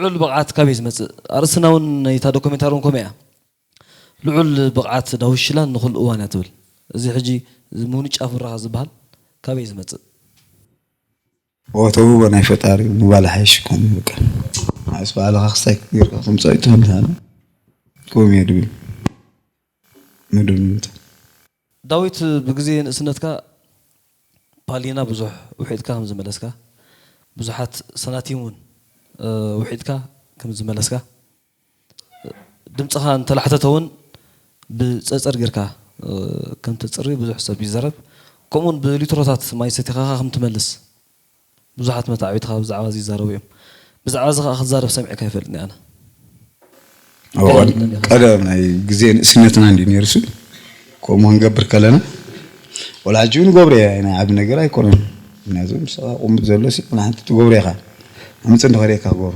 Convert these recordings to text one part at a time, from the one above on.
ልዑል ብቕዓት ካበይ ዝመጽእ? ኣርእስትና እውን ናይታ ዶኩሜንታሪ እውን ከምኡ እያ። ልዑል ብቕዓት ዳዊት ሽላን ንኹሉ እዋን እያ ትብል። እዚ ሕጂ እዚ ምውንጫፍ ብራኸ ዝበሃል ካበይ ዝመጽእ? ወተውቦ ናይ ፈጣሪ ምባል ሓይሽ ይኮን በቃ። ንዓስ ባዕልኻ ክስታይ ጌርካ ከምጻእ ይትኽእል ትሃለ። ከምኡ እየ ድብል። ምድምምታ። ዳዊት፣ ብግዜ ንእስነትካ ፓሊና ብዙሕ ውሒጥካ ከም ዝመለስካ፣ ብዙሓት ሰናቲም እውን ውሒጥካ ከም ዝመለስካ፣ ድምፅኻ እንተላሕተተ እውን ብፀፀር ጌርካ ከም ትፅሪ ብዙሕ ሰብ ይዛረብ። ከምኡውን ብሊትሮታት ማይ ሰቲኻ ከም ትመልስ ብዙሓት መታዕቢትኻ ብዛዕባ እዚ ይዛረቡ እዮም። ብዛዕባ እዚ ከዓ ክትዛረብ ሰሚዐካ ይፈልጥኒ ኣነ። ቀደም ናይ ግዜ ንእስነትና እንዲ ነርሱ ከምኡ ክንገብር ከለና ወላ ሕጂ እውን ገብረ ናይ ዓብ ነገር ኣይኮነን። ምክንያቱ ምስኻ ቁምት ዘሎ ሲ ሓንቲ ትገብረ ኢኻ። ኣምፅእ እንተኸሪካ ክገብሩ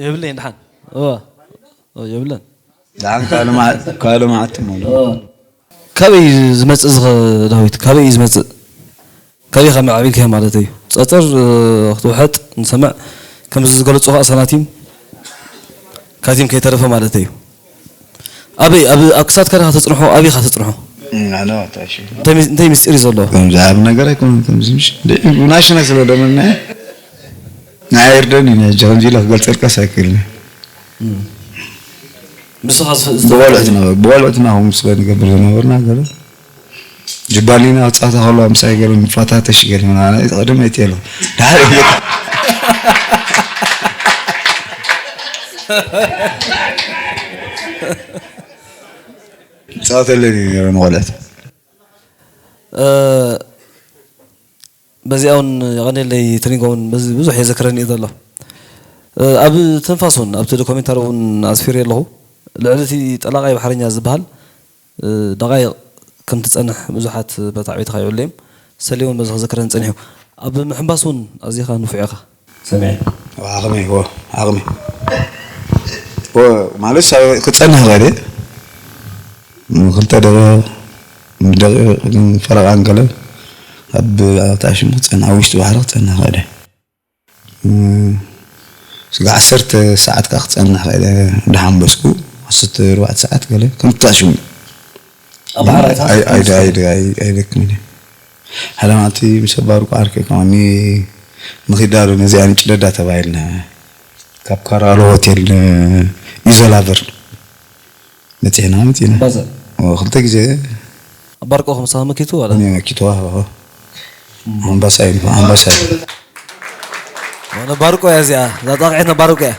የብለይን ድሓን የብለን። ደሓን ካልእ መዓልቲ እሞ። ካበይ ዝመፅእ ዝኸ ዳዊት? ካበይ እዩ ዝመፅእ? ካበይ ካብ መዓቢልካዮ ማለት እዩ? ፀፀር ክትውሐጥ ንሰምዕ ከምዚ ዝገለፁ ከዓ ሰናቲም ካቲም ከይተረፈ ማለት እዩ። ኣበይ ኣብ ክሳድካ ዲኻ ተፅንሖ? ኣበይ ኢኻ ተፅንሖ? እንታይ ምስጢር እዩ ዘለዎ? ከምዚ ዓብ ነገር ኣይኮነን። ከምዚ ምሽ ብናሽና ስለ ደመና ናይ ኣይርደን እዩ። ሕጂ ከምዚ ኢለ ክገልፀልካስ ኣይክእልን። ንስኻ ብቆልዑትና ብቆልዑትና ከምኡ ስለ ንገብር ዝነበርና ገለ ጅባሊና ክፃወታ ከለዋ ምሳይ ገለ ንፋታተሽ ገለ ምናምን ኣነ ቀደም ኣይትየሎ ድሓር ፃወተለን እዩ ነይረ ንቆልዑት። በዚኣ እውን የቐኔለይ ትሪንጎ እውን በዚ ብዙሕ የዘክረኒ እዩ ዘሎ። ኣብ ትንፋስ እውን ኣብቲ ዶኩሜንታሪ እውን ኣስፊረ ኣለኹ። ልዕሊ እቲ ጠላቃይ ባሕረኛ ዝበሃል ደቃይቕ ከም ትጸንሕ ብዙሓት መታዕቢትኻ ይብሉ እዮም። ሰሊ እውን በዚ ክዝክረኒ ጸኒሑ። ኣብ ምሕንባስ እውን ኣዚኻ ንፉዕ ኢኻ። ሰሚዐ። ዓቕመይ ወ ዓቕመይ ወ ማለት ክጸንሕ ኸደ ክልተ ደቂቕ ደቂቕ ፈረቓ እንከለ ኣብ ኣታሽሙ ክጸንሕ ኣብ ውሽጢ ባሕሪ ክጸንሕ ኸደ ስጋ ዓሰርተ ሰዓት ከዓ ክጸንሕ ኸደ እንዳሓንበስኩ ዓሰርተ ኣርባዕተ ሰዓት ገለ ከምታሽሙ ኣይደክምን ሓደ መዓልቲ ምስ ኣባርቁ ዓርከይ ከማኒ ንኺዳሉ ነዚኣ ንጭለዳ ተባሂልና ካብ ካራሎ ሆቴል ኢዘላቨር መፂና መፂና ክልተ ግዜ ኣባርቆ ከምሳ መኪቱ ዋላ መኪትዋ ኣምባሳ እዩ ኣምባሳ እዩ ነባርቆ እያ እዚኣ እዛ ጣቂዐት ነባርቆ እያ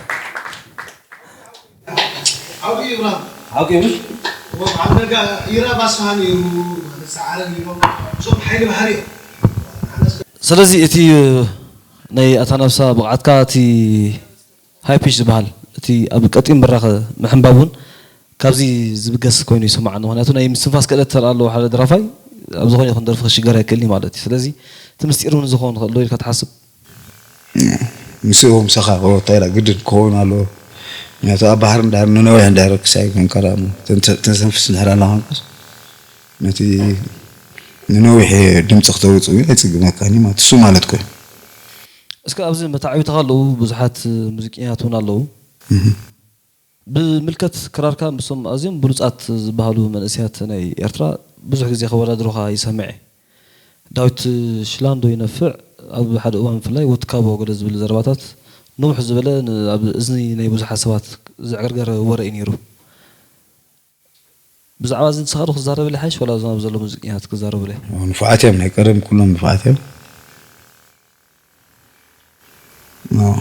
ስለዚ እቲ ናይ ኣታ ነብሳ ብቕዓትካ እቲ ሃይፒች ዝበሃል እቲ ኣብ ቀጢን ብራኸ ምሕንባብ እውን ካብዚ ዝብገስ ኮይኑ ይስማዓኒ። ምክንያቱ ናይ ምስትንፋስ ክእለት ተር ኣለዎ ሓደ ደራፋይ ኣብ ዝኾነ ይኹን ደርፊ ክሽገር ኣይክእልን ማለት እዩ። ስለዚ እቲ ምስጢር እውን ዝኾን ከሎ ኢልካ ትሓስብ? ምስኡ ምሳኻ እንታይ ኢላ ግድን ክኸውን ኣለዎ። ምክንያቱ ኣብ ባሕሪ እንድሕር ንነዊሕ እንድሕር ክሳይ ኮንካ ደኣ እሞ ተንተ- ተንሰንፍስ እንድሕር ኣለኻ እንኳስ ነቲ ንነዊሕ ድምፂ ክተውፅእ እውን ኣይፅግመካን እዩ ማለት እሱ ማለት ኮይኑ። እስከ ኣብዚ መታዕቢትኻ ኣለዉ ብዙሓት ሙዚቀኛት እውን ኣለዉ። ብምልከት ክራርካ ምስቶም ኣዝዮም ብሉጻት ዝበሃሉ መንእሰያት ናይ ኤርትራ ብዙሕ ግዜ ከወዳድሩኻ ይሰምዕ እየ። ዳዊት ሽላንዶ ይነፍዕ ኣብ ሓደ እዋን ብፍላይ ወትካቦ ገለ ዝብል ዘረባታት ንውሕ ዝበለ ኣብ እዝኒ ናይ ብዙሓት ሰባት ዘዕገርገረ ወረ እዩ ነይሩ። ብዛዕባ እዚ ንስኻ ዶ ክዛረበለይ ሓይሽ ዋላ እዞም ኣብ ዘለዉ ሙዚቀኛታት ክዛረቡለይ? ንፉዓት እዮም ናይ ቀደም ኩሎም ንፉዓት እዮም።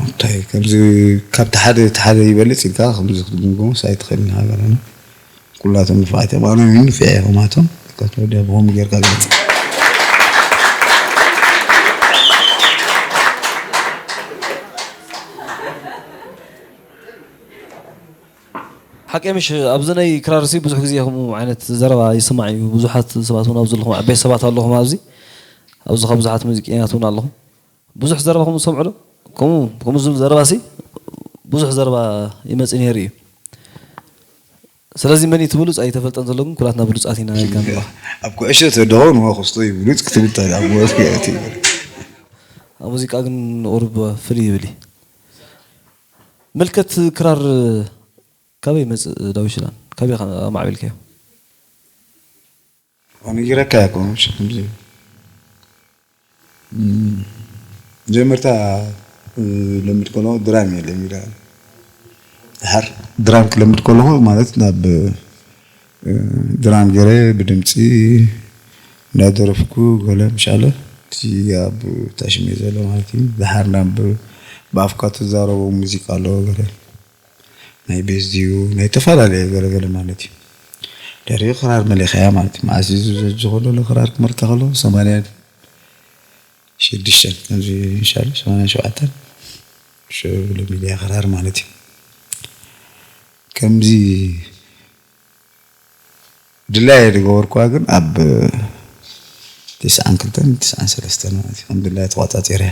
እንታይ ከምዚ ካብቲ ሓደ እቲ ሓደ ይበልፅ ኢልካ ከምዚ ክትግምግሞስ ኣይትኽእልን ሃገርና ኩላቶም ንፉዓት እዮም ኣነ ውን ንፍዕ እየ ከማቶም ከትወዲያ ብኸምኡ ጌርካ ግለፅ ሓቂ ምሽ ኣብዚ ናይ ክራርሲ ብዙሕ ግዜ ከምኡ ዓይነት ዘረባ ይስማዕ እዩ ብዙሓት ሰባት እውን ኣብዚ ዘለኹም ዓበይቲ ሰባት ኣለኹም ኣብዚ ኣብዚ ካብ ብዙሓት ሙዚቀኛት እውን ኣለኹም ብዙሕ ዘረባ ከምኡ ዝሰምዑ ዶ ከምኡ ከምኡ ዝብል ዘረባ ሲ ብዙሕ ዘረባ ይመፅእ ነይሩ እዩ ስለዚ መን እዩ እቲ ብሉጽ ኣይተፈልጠን ዘሎ፣ ግን ኩላትና ብሉጻት ኢና ኢልካ ንብሎ። ኣብ ኩዕሾ ተደኸው ንዋ ክስቶ እዩ ብሉጽ ክትብል ትኽእል፣ ኣብ ወፍ ክያት እዩ። ኣብ ሙዚቃ ግን ቁሩብ ፍልይ ይብል እዩ። ምልከት ክራር ካበይ ይመጽእ ዳዊት ሽላን? ካበይ ኢኻ ኣማዕቢልካዮ? ነጊረካ እኮ፣ ምሽ ከምዚ። እም፣ መጀመርታ፣ እ፣ ለምድ ከለኹ ድራም እየ ለሚደ። ድሓር ድራም ክለምድ ከለኹ ማለት ናብ፣ እ፣ ድራም ገይረ ብድምፂ እንዳደረፍኩ ገለ ምሻለ እቲ ኣብ ታሽሜ ዘሎ ማለት እዩ። ድሓር ናብ ብኣፍካ ትዛረቦ ሙዚቃ ኣለዎ ገለ ናይ ቤዝ ድዩ ናይ ተፈላለየ ገለ ገለ ማለት እዩ። ድሕሪኡ ክራር መሊኻያ ማለት እዩ። መዓስ እዩ ዝኸዶ ክራር ክመርታ ከሎ ሰማንያ ሽዱሽተን ከምዚ ኢንሻላ ሰማንያ ሸውዓተን ሽዑ ለሚድያ ክራር ማለት እዩ። ከምዚ ድላየ ዝገበርኩዋ ግን ኣብ ትስዓን ክልተን ትስዓን ሰለስተን ማለት እዩ። ከም ድላየ ተቋጻጺረያ።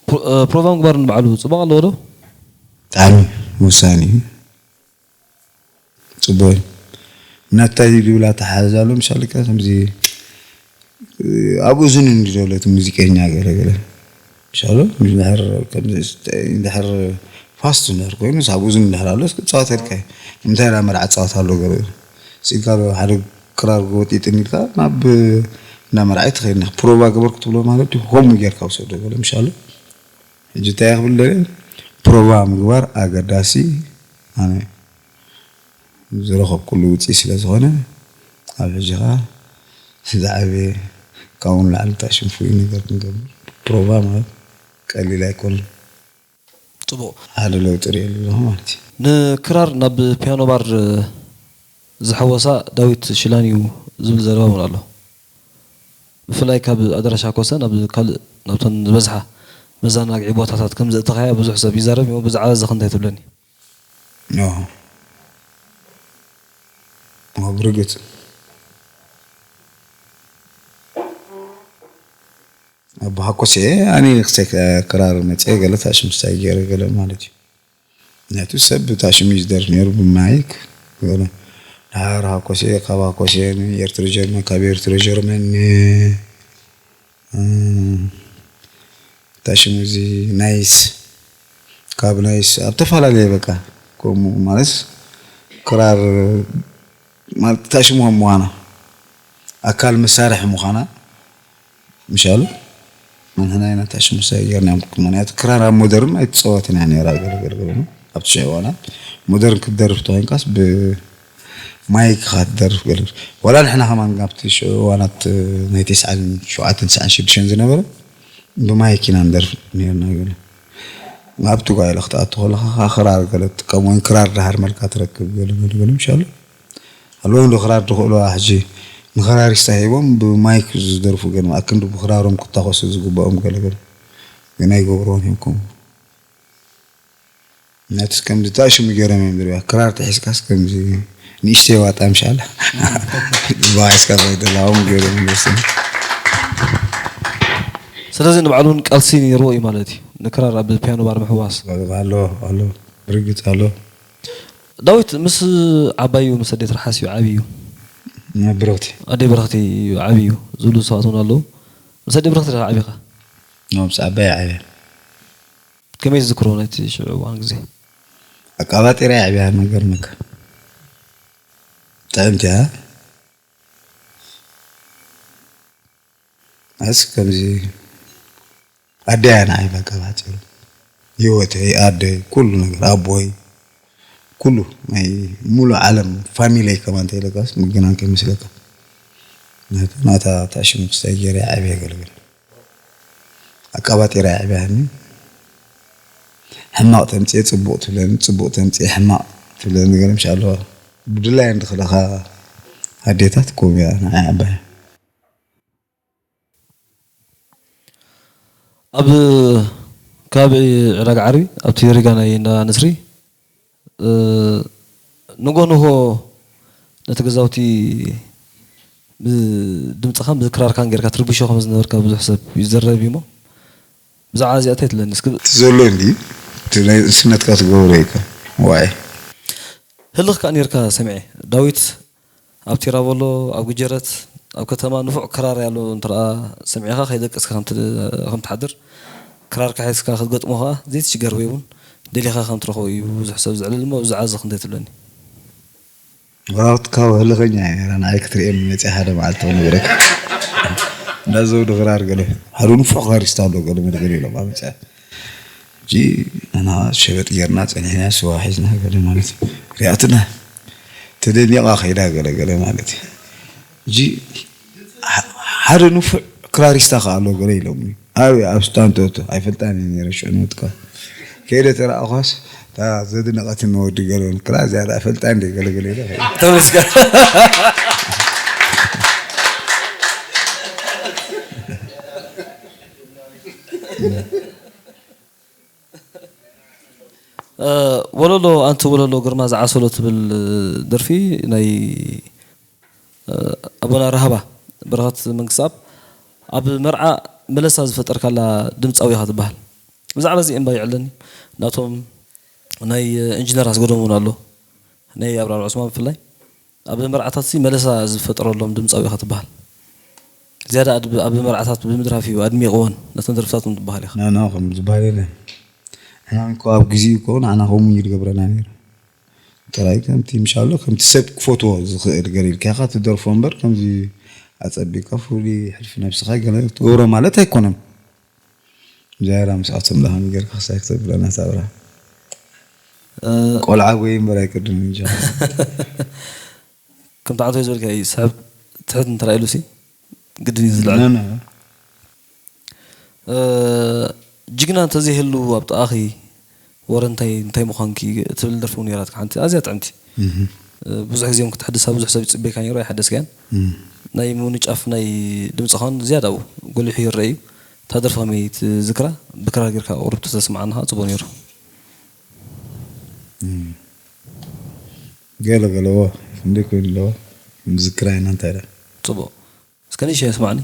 ፕሮ- እ፣ ፕሮቫ ምግባር ንባዕሉ ጽቡቕ ኣለዎ ዶ? ብጣዕሚ ወሳኒ እዩ። ጽቡቕ እዩ። ናታይ ድብላ ተሓዝ ኣሎ ምሻልካ ከምዚ ኣብ እዝኑ እንዲ ዘሎ እቲ ሙዚቀኛ ገለ ገለ ምሻሉ ድሕር ከምዚ ድሕር ፋስት እንድሕር ኮይኑ ኣብ እዝኑ እንድሕር ኣሎ ክጻወተልካ እዩ። እንታይ ዳ መርዓ ጻወት ኣሎ ገለ ስኢልካ ዶ ሓደ ክራር ወጢጥን ኢልካ ናብ እንዳ መርዓ ትኸይድ ፕሮቫ ገበርኩ ትብሎ ማለት እዩ። ከምኡ ጌርካ ውሰዶ ገለ ምሻሉ ሕጂ እንታይ ክብል ደልየ ፕሮቫ ምግባር ኣገዳሲ ኣነ ዝረኸብኩሉ ውፅኢ ስለ ዝኾነ ኣብ ሕጂ ኸዓ ዝዓበየ ካብኡ ንላዕሊ እንታይ ሽም ፍሉይ ነገር ክንገብር ፕሮቫ ማለት ቀሊል ኣይኮነን። ጽቡቕ። ሓደ ለውጢ ርእየሉ ኣለኹ ማለት እዩ። ንክራር ናብ ፒያኖ ባር ዝሐወሳ ዳዊት ሽላን እዩ ዝብል ዘረባ እውን ኣሎ። ብፍላይ ካብ ኣዳራሽ ሃኮሰ ናብ ካልእ ናብተን ዝበዝሓ መዘናግዒ ቦታታት ከም ዘእተኻያ ብዙሕ ሰብ ይዛረብ እዩ። ብዛዕባ እዚ እንታይ ትብለኒ? ኖ ኖ ብርግጽ ኣብ ሃኮሴ ኣነ ክሰክ ክራር መጽ ገለ ታሽም ስታይ ገረ ገለ ማለት እዩ። ነቱ ሰብ ታሽም ይዝደር ነሩ ብማይክ ገለ ድሓር ሃኮሴ ካብ ሃኮሴ ንኤርትሪ ጀርመን ካብ ኤርትሪ ጀርመን ን ታሽም እዚ ናይስ ካብ ናይስ ኣብ ተፈላለየ በቃ ከምኡ ማለት ክራር ማለት ታሽሙ ከም ምዃና ኣካል መሳርሒ ምዃና ምሻሉ ንሕና ኢና ታሽሙ ሳይ ጌርና ምክንያቱ ክራር ኣብ ሞደርን ኣይትፀወትን እያ ነራ ገለገለገለ ኣብቲ ሽዑ እዋናት ሞደርን ክትደርፍ ተኮይንካስ ብማይክ ኢኻ ትደርፍ ገለ ዋላ ንሕና ከማን ኣብቲ ሽዑ እዋናት ናይ ተስዓን ሸውዓተን ተስዓን ሽዱሽተን ዝነበረ ብማይክ ኢና ንደርፍ ነርና ገለ ኣብቲ ጓይለ ክትኣቱ ከለካ ከዓ ክራር ገለ ትጥቀም ወይ ክራር ዳሃር መልካ ትረክብ ገለ ገለ ገለ ምሻሉ ኣለዉ እንዶ ክራር ዝኽእልዋ ሕጂ ንክራሪስታ ሂቦም ብማይክ ዝደርፉ ገለ ኣክንዲ ብክራሮም ክታኮሱ ዝግባኦም ገለ ገለ ግን ኣይገብርዎን እዮም ከምኡ ነትስ ከምዚ ታሽሙ ገይሮም እዮም ዝሪዋ ክራር ተሒዝካስ ከምዚ ንእሽተይ ዋጣ ምሻላ ባዒስካ ዘይደላዎም ገይሮም ይመስል ስለዚ ንባዕሉ እውን ቃልሲ ነይርዎ እዩ ማለት እዩ። ንክራር ኣብ ፒያኖ ባር ምሕዋስ። ኣሎ ኣሎ ብርግጽ ኣሎ። ዳዊት ምስ ዓባዩ ምስ ኣዴ ትርሓስ እዩ ዓብዩ። ብረኽቲ። ኣዴ ብረኽቲ እዩ ዓብዩ ዝብሉ ሰባት እውን ኣለዉ። ምስ ኣዴ ብረኽቲ ዲኻ ዓቢኻ? ኖ ምስ ዓባይ ዓብየ። ከመይ ትዝክሮ ነቲ ሽዑ እዋን ግዜ? ኣቃባጢረ ዓብያ ነገር መካ ጥዕምቲ እያ። ኣስ ከምዚ ኣደያ ንዓይ በቃ ባጭሩ ህይወተይ ኣደይ ኩሉ ነገር ኣቦይ ኩሉ ናይ ሙሉ ዓለም ፋሚለይ ከማ እንተ ኢለካስ ምግናን ከይመስለካ ናቱ ናታ ታሽሙ ክስታይ ገይረ ዓብየ ገልግል ኣቃባጢራ የዕብያኒ ሕማቕ ተምፅኤ ፅቡቕ ትብለኒ ፅቡቕ ተምፅኤ ሕማቕ ትብለኒ ገለ ምሽ ኣለዋ ብድላይ እንድኽለኻ ኣዴታት ከምኡ እያ ንዓይ ዓባይ ኣብ ከባቢ ዕዳጋ ዓርቢ ኣብቲ ሪጋ ናይ እንዳ ንስሪ ንጎ ንጎ ነቲ ገዛውቲ ብድምፅኻን ብክራርካን ጌርካ ትርብሾ ከም ዝነበርካ ብዙሕ ሰብ ይዘረብ እዩ እሞ ብዛዕባ እዚኣ እንታይ ትብለኒ እስኪ? እቲ ዘሎ እንዲ እቲ ናይ ንእስነትካ ትገብሮ ኢካ ዋዒ ህልኽ ከኣ ነርካ ሰሚዐ። ዳዊት ኣብ ቲራቮሎ፣ ኣብ ግጀረት፣ ኣብ ከተማ ንፉዕ ክራር ያሎ እንትረኣ ሰሚዕኻ ከይደቀስካ ከም ት-፣ ከም ትሓድር፣ ክራርካ ሒዝካ ክትገጥሞ ከኣ ዘይትሽገር ወይ እውን ደሊኻ ከም ትረኽቦ እዩ ብዙሕ ሰብ ዝዕልል እሞ ብዛዕባ እዚ ክንደይ ትብለኒ? ወራውት ካብ ህልኸኛ እየ ነይረ። ንዓይ ክትርእየኒ መፅእ ሓደ መዓልቲ ክነግረካ። እንዳዘውዲ ክራር ገለ ሓደ ንፉዕ ክራሪስታ ኣሎ ገለ መድገል ኢሎም ኣብ መፅኣ ሕጂ ኣና ሸበጥ ጌርና ጸኒሕና ስዋ ሒዝና ገለ ማለት እዩ። ሪኣትና ተደኒቓ ከይዳ ገለ ገለ ማለት እዩ። ሕጂ ሓደ ንፉዕ ክራሪስታ ከኣ ኣሎ ገለ ኢሎምኒ። ኣበይ ኣብ ስታንቶቶ ኣይፈልጣን እየ ነይረ ሽዑ ንውትካ ከይደ ተረኣኳስ እታ ዘድነቐትኒ ወዲ ገለ ክላ ዝያዳ ኣይፈልጣን እየ ገለ ገለ ኢለ ከይደ። ተመስገን። ወለሎ ኣንቲ ወለሎ ግርማ ዝዓሰሎ ትብል ደርፊ ናይ ኣቦና ራህባ በረኸት መንግስትኣብ ኣብ መርዓ መለሳ ዝፈጠርካላ ድምፃዊ ኢኻ ትበሃል። ብዛዕባ እዚ እምባ ይዕለኒ ናቶም ናይ ኢንጂነር ኣስገዶም እውን ኣሎ ናይ ኣብራር ዑስማን ብፍላይ ኣብ መርዓታት ሲ መለሳ ዝፈጠረሎም ድምፃዊ ኢኻ ትበሃል። ዝያዳ ኣብ መርዓታት ብምድራፍ እዩ ኣድሚቕወን ነተን ደርፍታት እውን ትበሃል ኢኻ። ና ና ከም ዝበሃል የለን። ንሕና እኮ ኣብ ግዜኡ እኮ ንዓና ከምኡ እዩ ዝገብረና ነይሩ። ጥራይ ከምቲ ምሻሎ ከምቲ ሰብ ክፈትዎ ዝኽእል ገለ ኢልካ ኢኻ ትደርፎ እምበር ከምዚ ኣጸቢቕካ ፍሉይ ሕልፊ ነብስኻ ገለ ትገብሮ ማለት ኣይኮነን። እግዚኣብሔር ምስኣቶም ደሃን ጌርካ ክሳይ ክተብለና ሳብራ ቆልዓ ጎይ እምበር ኣይቅድም እንጂ ከምቲ ዓንተ ዝበልካ እዩ ስሕብ ትሕት እንተራኢሉ ሲ ግድን እዩ ዝልዕል። ጅግና እንተዘይህሉ ኣብ ጥቓኺ ወረ እንታይ እንታይ ምዃንኪ ትብል ደርፊ እውን ነይራትካ ሓንቲ ኣዝያ ጥዕምቲ። ብዙሕ ግዜ እውን ክትሕድሳ ብዙሕ ሰብ ይፅበየካ ነይሩ ኣይሓደስካያን። ናይ ምውንጫፍ ናይ ድምፅኻን ዝያዳ ኣብኡ ጎሊሑ ይረአ እዩ። እታ ደርፊ ከመይ ትዝክራ? ብክራር ጌርካ ቁሩብ ተተስምዓና ከዓ ፅቡቕ ነይሩ። ገለ ገለዎ እንደ ኮይን ኣለዎ ምዝክራ ኢና እንታይ ዳ ፅቡቕ እስከ ንእሽተይ ኣስማዕኒ።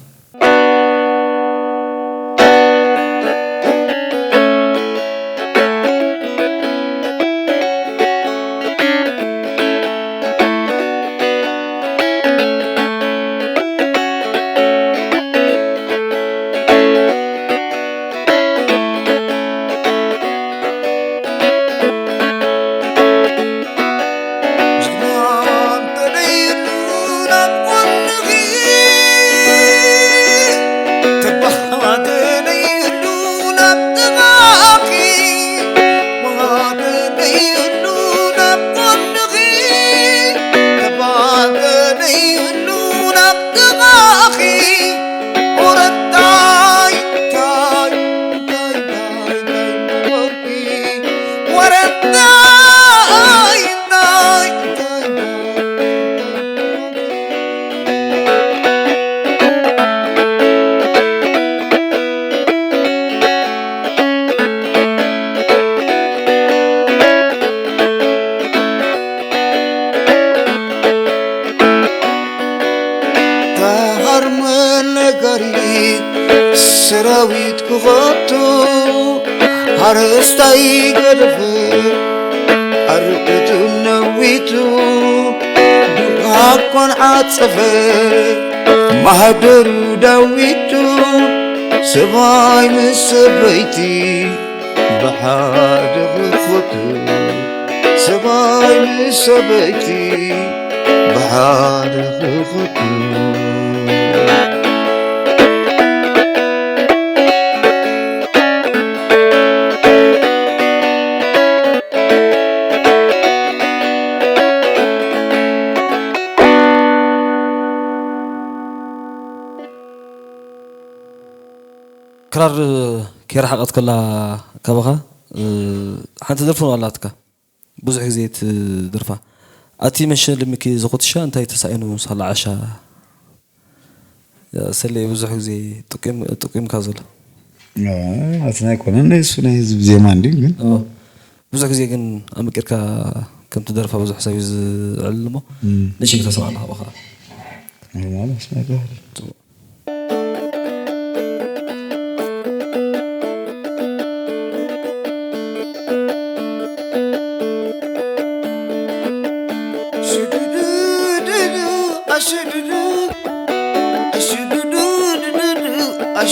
ሰራዊት ክኸቱ ሓረስታይ ገደፈ ኣርዑቱ ነዊቱ ዱኻኮን ዓጸፈ ማህደሩ ዳዊቱ ሰብኣይ ምስ ሰበይቲ ብሓደ ክፈቱ ሰብኣይ ምስ ሰበይቲ ብሓደ ክኽቱ ክራር ከይረሓቐት ከላ ካባኻ ሓንቲ ደርፊ ኣለትካ ብዙሕ ግዜ ትደርፋ። ኣቲ መሸልምኪ ዝኹትሻ እንታይ ተሳኢኑ ሳላ ዓሻ ሰሌ ብዙሕ ግዜ ጥቂምካ ዘሎ ኣትና ኣይኮነን እሱ ናይ ህዝብ ዜማ እንዲ ግን ብዙሕ ግዜ ግን ኣመቂርካ ከም ትደርፋ ብዙሕ ሰብ እዩ ዝዕልል እሞ ንእሽተይ ክተስማዕና ካባኻ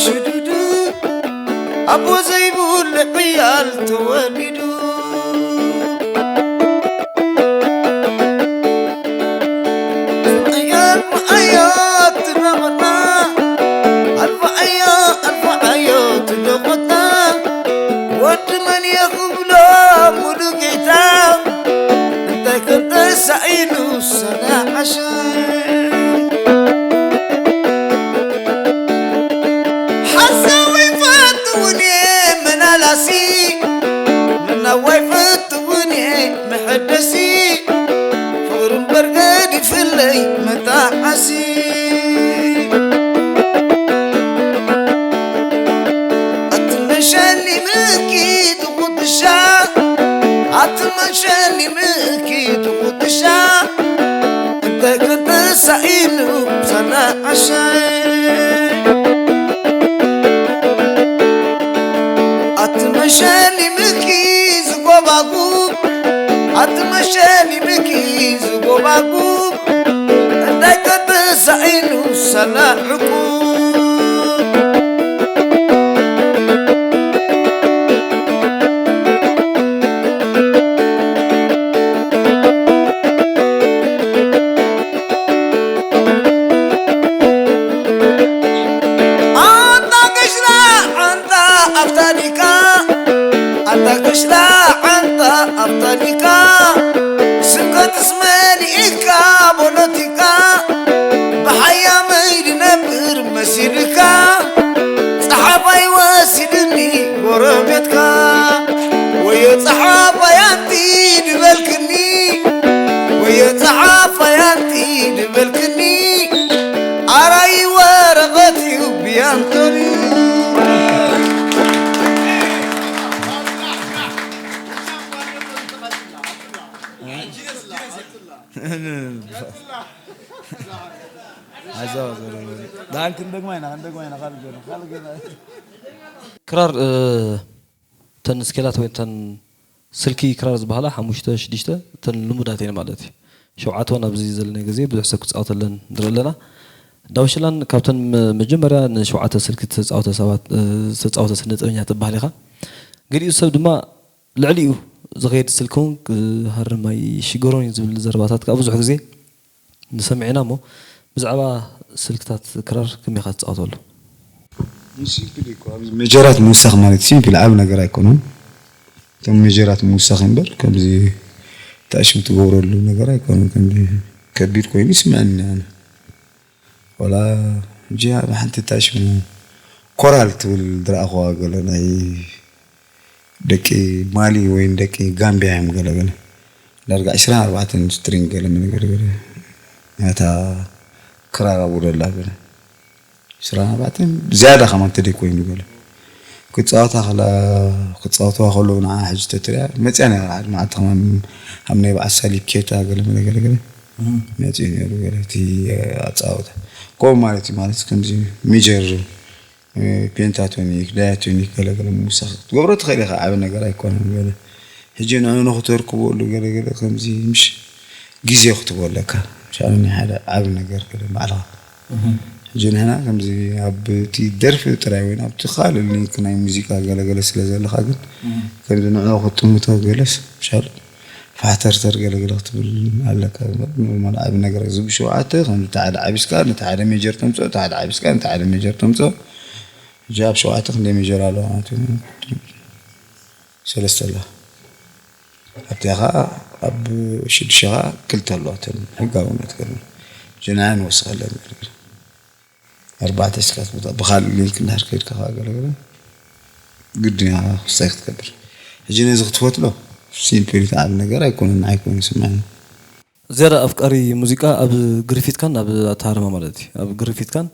ሽዱዱ ኣቦ ዘይብሉ ዕያል ተወሊዱ። ዕያል ብዓዮ ትናቐና፣ ኣልፋዓዮ ኣልፋዓዮ ትደቖና። ወዲ መን እየ ክብሎ ሙሉጌታ፣ እንታይ ከም ተሳኢኑ ሰላም ዓሻ። ሓሳብ ኣይፈትውን እየ መናላሲ፣ ምናዋይ ፈትውን እየ መሐደሲ። ፍቕሪ እምበር ገዲፍለይ መጣዓሲ። ኣትመሸኒ ምኪ ትኹትሻ፣ ኣትመሸኒ ምኪ ትኹትሻ። እንታይ ከም ተሳኢኑ ሰላም ዓሻ። ኣትመሸኒ ምኪ ዝጎባጉብ፣ ኣትመሸኒ ምኪ ዝጎባጉብ። እንታይ ከም ተሳኢኑ ሰላም ዕቁብ። ኣንታ ገሽላ ዓንታ ኣፍታኒካ፣ ኣንታ ገሽላ ዓንታ ኣፍታኒካ፣ ስብከትስ መሊእካ ፖለቲካ፣ ብሓያመይ ድነብር መሲልካ፣ ጸሓፋይ ወሲድኒ ጎረቤትካ፣ ወዮ ጸሓፋይ ኣንቲ ድበልክኒ፣ ወዮ ጸሓፋይ ኣንቲ ድበልክኒ፣ ኣራይ ወረቐት እዩ ብያንቶኒ። ኣይዞህ፣ ኣይዞህ። ደሓን ክንደግማ ኢና፣ ክንደግማ ኢና፣ ካልእ ገና፣ ካልእ ገና። ክራር፣ እ፣ ተን ስኬላት ወይ ተን ስልኪ ክራር ዝበሃላ ሓሙሽተ፣ ሽዱሽተ፣ ተን ልሙዳት እየን ማለት እዩ። ሸውዓተ እውን ኣብዚ ዘለና ግዜ ብዙሕ ሰብ ክጻወተለን ንርኢ ኣለና። ዳውሽላን ካብተን መ-፣ መጀመርያ ንሸውዓተ ስልኪ ዝተጻወተ ሰባት፣ እ፣ ዝተጻወተ ስነ ጥበበኛ ትበሃል ኢኻ። ገሊኡ ሰብ ድማ ልዕሊኡ ዝኸይድ ስልኪ እውን ክሃርም ኣይሽገሮን እዩ ዝብል ዘረባታት ከዓ ብዙሕ ግዜ ንሰምዕ ኢና እሞ፣ ብዛዕባ ስልክታት ክራር ከመይ ኢኻ ትጻወተሉ? ሲምፕል እዩ እኮ። ኣብዚ ሜጀራት ምውሳኽ ማለት ሲምፕል ዓቢ ነገር ኣይኮነን። እቶም ሜጀራት ምውሳኽ እምበር፣ ከምዚ ታሽም ትገብረሉ ነገር ኣይኮነን። ከምዚ ከቢድ ኮይኑ ይስምዐኒ ኣነ። ወላ ሕጂ ኣብ ሓንቲ ታሽም ኮራል ትብል ዝረኣኹዋ ገለ ናይ ደቂ ማሊ ወይ ደቂ ጋምቢያ እዮም ገለ ገለ። ዳርጋ ዕስራን ኣርባዕተን ስትሪንግ ገለ መለ ገለ ገለ። ናታ ክራር ኣብኡ ደላ ገለ። ዕስራን ኣርባዕተን ዝያዳ ከማን ተደይ ኮይኑ ገለ። ክጻወታ ከላ-፣ ክጻወትዋ ከለዉ ንዓ ሕጂ ተትሪኣ መጽያ ነይራ። ሓደ መዓልቲ ከማን ኣብ ናይ በዓል ሳሊብ ኬታ ገለ መለ ገለ ገለ። መጽዩ ነይሩ ገለ እቲ ኣጻወታ። ከምኡ ማለት እዩ ማለት ከምዚ ሜጀር ፔንታቶኒክ፣ ዳያቶኒክ ገለ ገለ ምውሳኽ ክትገብሮ ትኽእል ኢኻ። ዓቢ ነገር ኣይኮነን ገለ። ሕጂ ንዕኡ ንኽተርክበሉ ገለ ገለ ከምዚ ምሽ ግዜ ክትቦ ኣለካ። ምሻሉ ናይ ሓደ ዓቢ ነገር ገለ ባዕልኻ። እህ። ሕጂ ንሕና ከምዚ ኣብ እቲ ደርፊ ጥራይ ወይ ኣብቲ ካልእ ሊንክ ናይ ሙዚቃ ገለ ገለ ስለ ዘለኻ ግን እህ። ከምዚ ንዕኡ ክትጥምቶ ገለስ ምሻሉ ፋሕተርተር ገለ ገለ ክትብል ኣለካ። ኖርማል ዓቢ ነገር እዚ ብሸውዓተ ከምዚ እቲ ሓደ ዓቢስካ ነቲ ሓደ ሜጀር ተምጽኦ፣ እቲ ሓደ ዓቢስካ ነቲ ሓደ ሜጀር ተምጽኦ። ሕጂ ኣብ ሸውዓተ ክንደይ ሜጀር ኣለዋ ማለት እዩ? ሰለስተ ኣለዋ። ኣብቲኣ ኸዓ ኣብ ሽዱሽተ ኸዓ ክልተ ኣለዋ። እተን ሕጋውነት ገለ ጀናያን ወስኸለን ገለ ገለ። ኣርባዕተ ስካት ቦታ ብኻልእ ሊንክ እንድሕር ከይድካ ኸዓ ገለ ገለ ግድን ኢኻ ክስታይ ክትገብር። ሕጂ ነዚ ክትፈትሎ ሲምፕል እቲ ዓቢ ነገር ኣይኮነን፣ ንዓይ ኮይኑ ይስምዓኒ። ዝያዳ ኣፍቃሪ ሙዚቃ ኣብ ግርፊትካን ኣብ ኣተሃርማ ማለት እዩ። ኣብ ግርፊትካን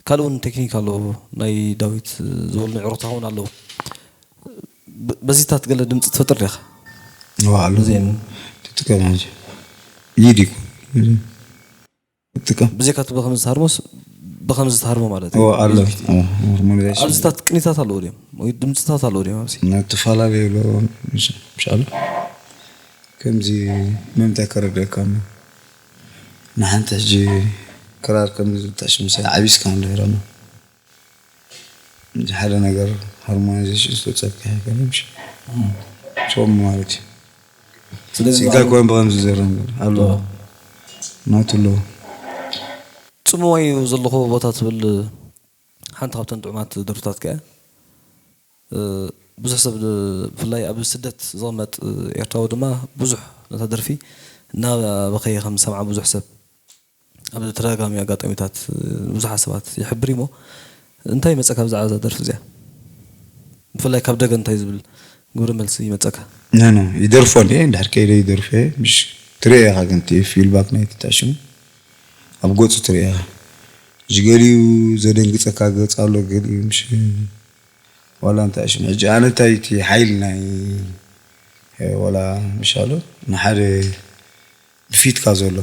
ካልእ እውን ቴክኒክ ኣለዎ። ናይ ዳዊት ዝበሉ ንዕሮታ እውን ኣለዉ። ብ-፣ በዚታት ገለ ድምፂ ትፈጥር ዲኻ? እዋ ኣሎ። እዚአን ትጥቀም ሕጂ። ይድ ይኩን። ትጥቀም። ብዘይካ እቲ ብኸምዚ ዝሃርሞስ፣ ብኸምዚ ዝሃርሞ ማለት እዩ። እዋ ኣሎ። በዚ ውሽጢ። እዋ፣ ሃርሞናይዜሽን። ኣብዚታት ቅኒታት ኣለዎ ድዮም? ወይ ድምፅታት ኣለዎ ድዮም ኣብዚ? ናይ እተፈላለየ ኣሎ። ምሽ-፣ ምሻሉ። ከምዚ ምምታይ ከረድአካ እሞ። ንሓንቲ ሕጂ ክራር ከምዚ ዝብጣሽ ምሳይ ዓቢስካ እንድሕር እሞ። እዚ ሓደ ነገር ሃርሞናይዜሽን ዝተጸብቀ ኣይኮነን፣ ምሽ? ጾም ማለት እዩ። ስለዚ እንታይ በዓል ኮይን ብኸምዚ ዝዘረም ኣሎ። እዎ። ናቱ ኣለዎ። ጽምዋ እዩ ዘለኹ ቦታ ትብል ሓንቲ ካብተን ጥዑማት ደርፍታት ከኣ፣ እ፣ ብዙሕ ሰብ ድ-፣ ብፍላይ ኣብ ስደት ዝቕመጥ ኤርትራዊ ድማ ብዙሕ ነታ ደርፊ እናበኸየ ከም ዝሰምዓ ብዙሕ ሰብ ኣብ ተደጋጋሚ ኣጋጣሚታት፣ እ፣ ብዙሓት ሰባት ይሕብር እዩ እሞ፣ እንታይ ይመጸካ ብዛዕባ እዛ ደርፊ እዚኣ? ብፍላይ ካብ ደገ እንታይ ዝብል ግብረ መልሲ ይመጸካ? ኖ፣ ኖ፣ ይደርፎ እንዴ፣ እንድሕር ከይደ ይደርፎ እየ። ምሽ ትሪኦ ኢኻ ግን እቲ ፊድባክ ናይቲ ተዕሽሙ ኣብ ገጹ ትሪኦ ኢኻ። ምሽ ገሊኡ ዘደንግጸካ ገጽ ኣሎ፣ ገሊኡ ምሽ ዋላ እንታይ ሽም። ሕጂ ኣነ እንታይ እቲ ሓይሊ ናይ፣ እ፣ ዋላ ምሽ ኣሎ ንሓደ ብፊትካ ዘሎ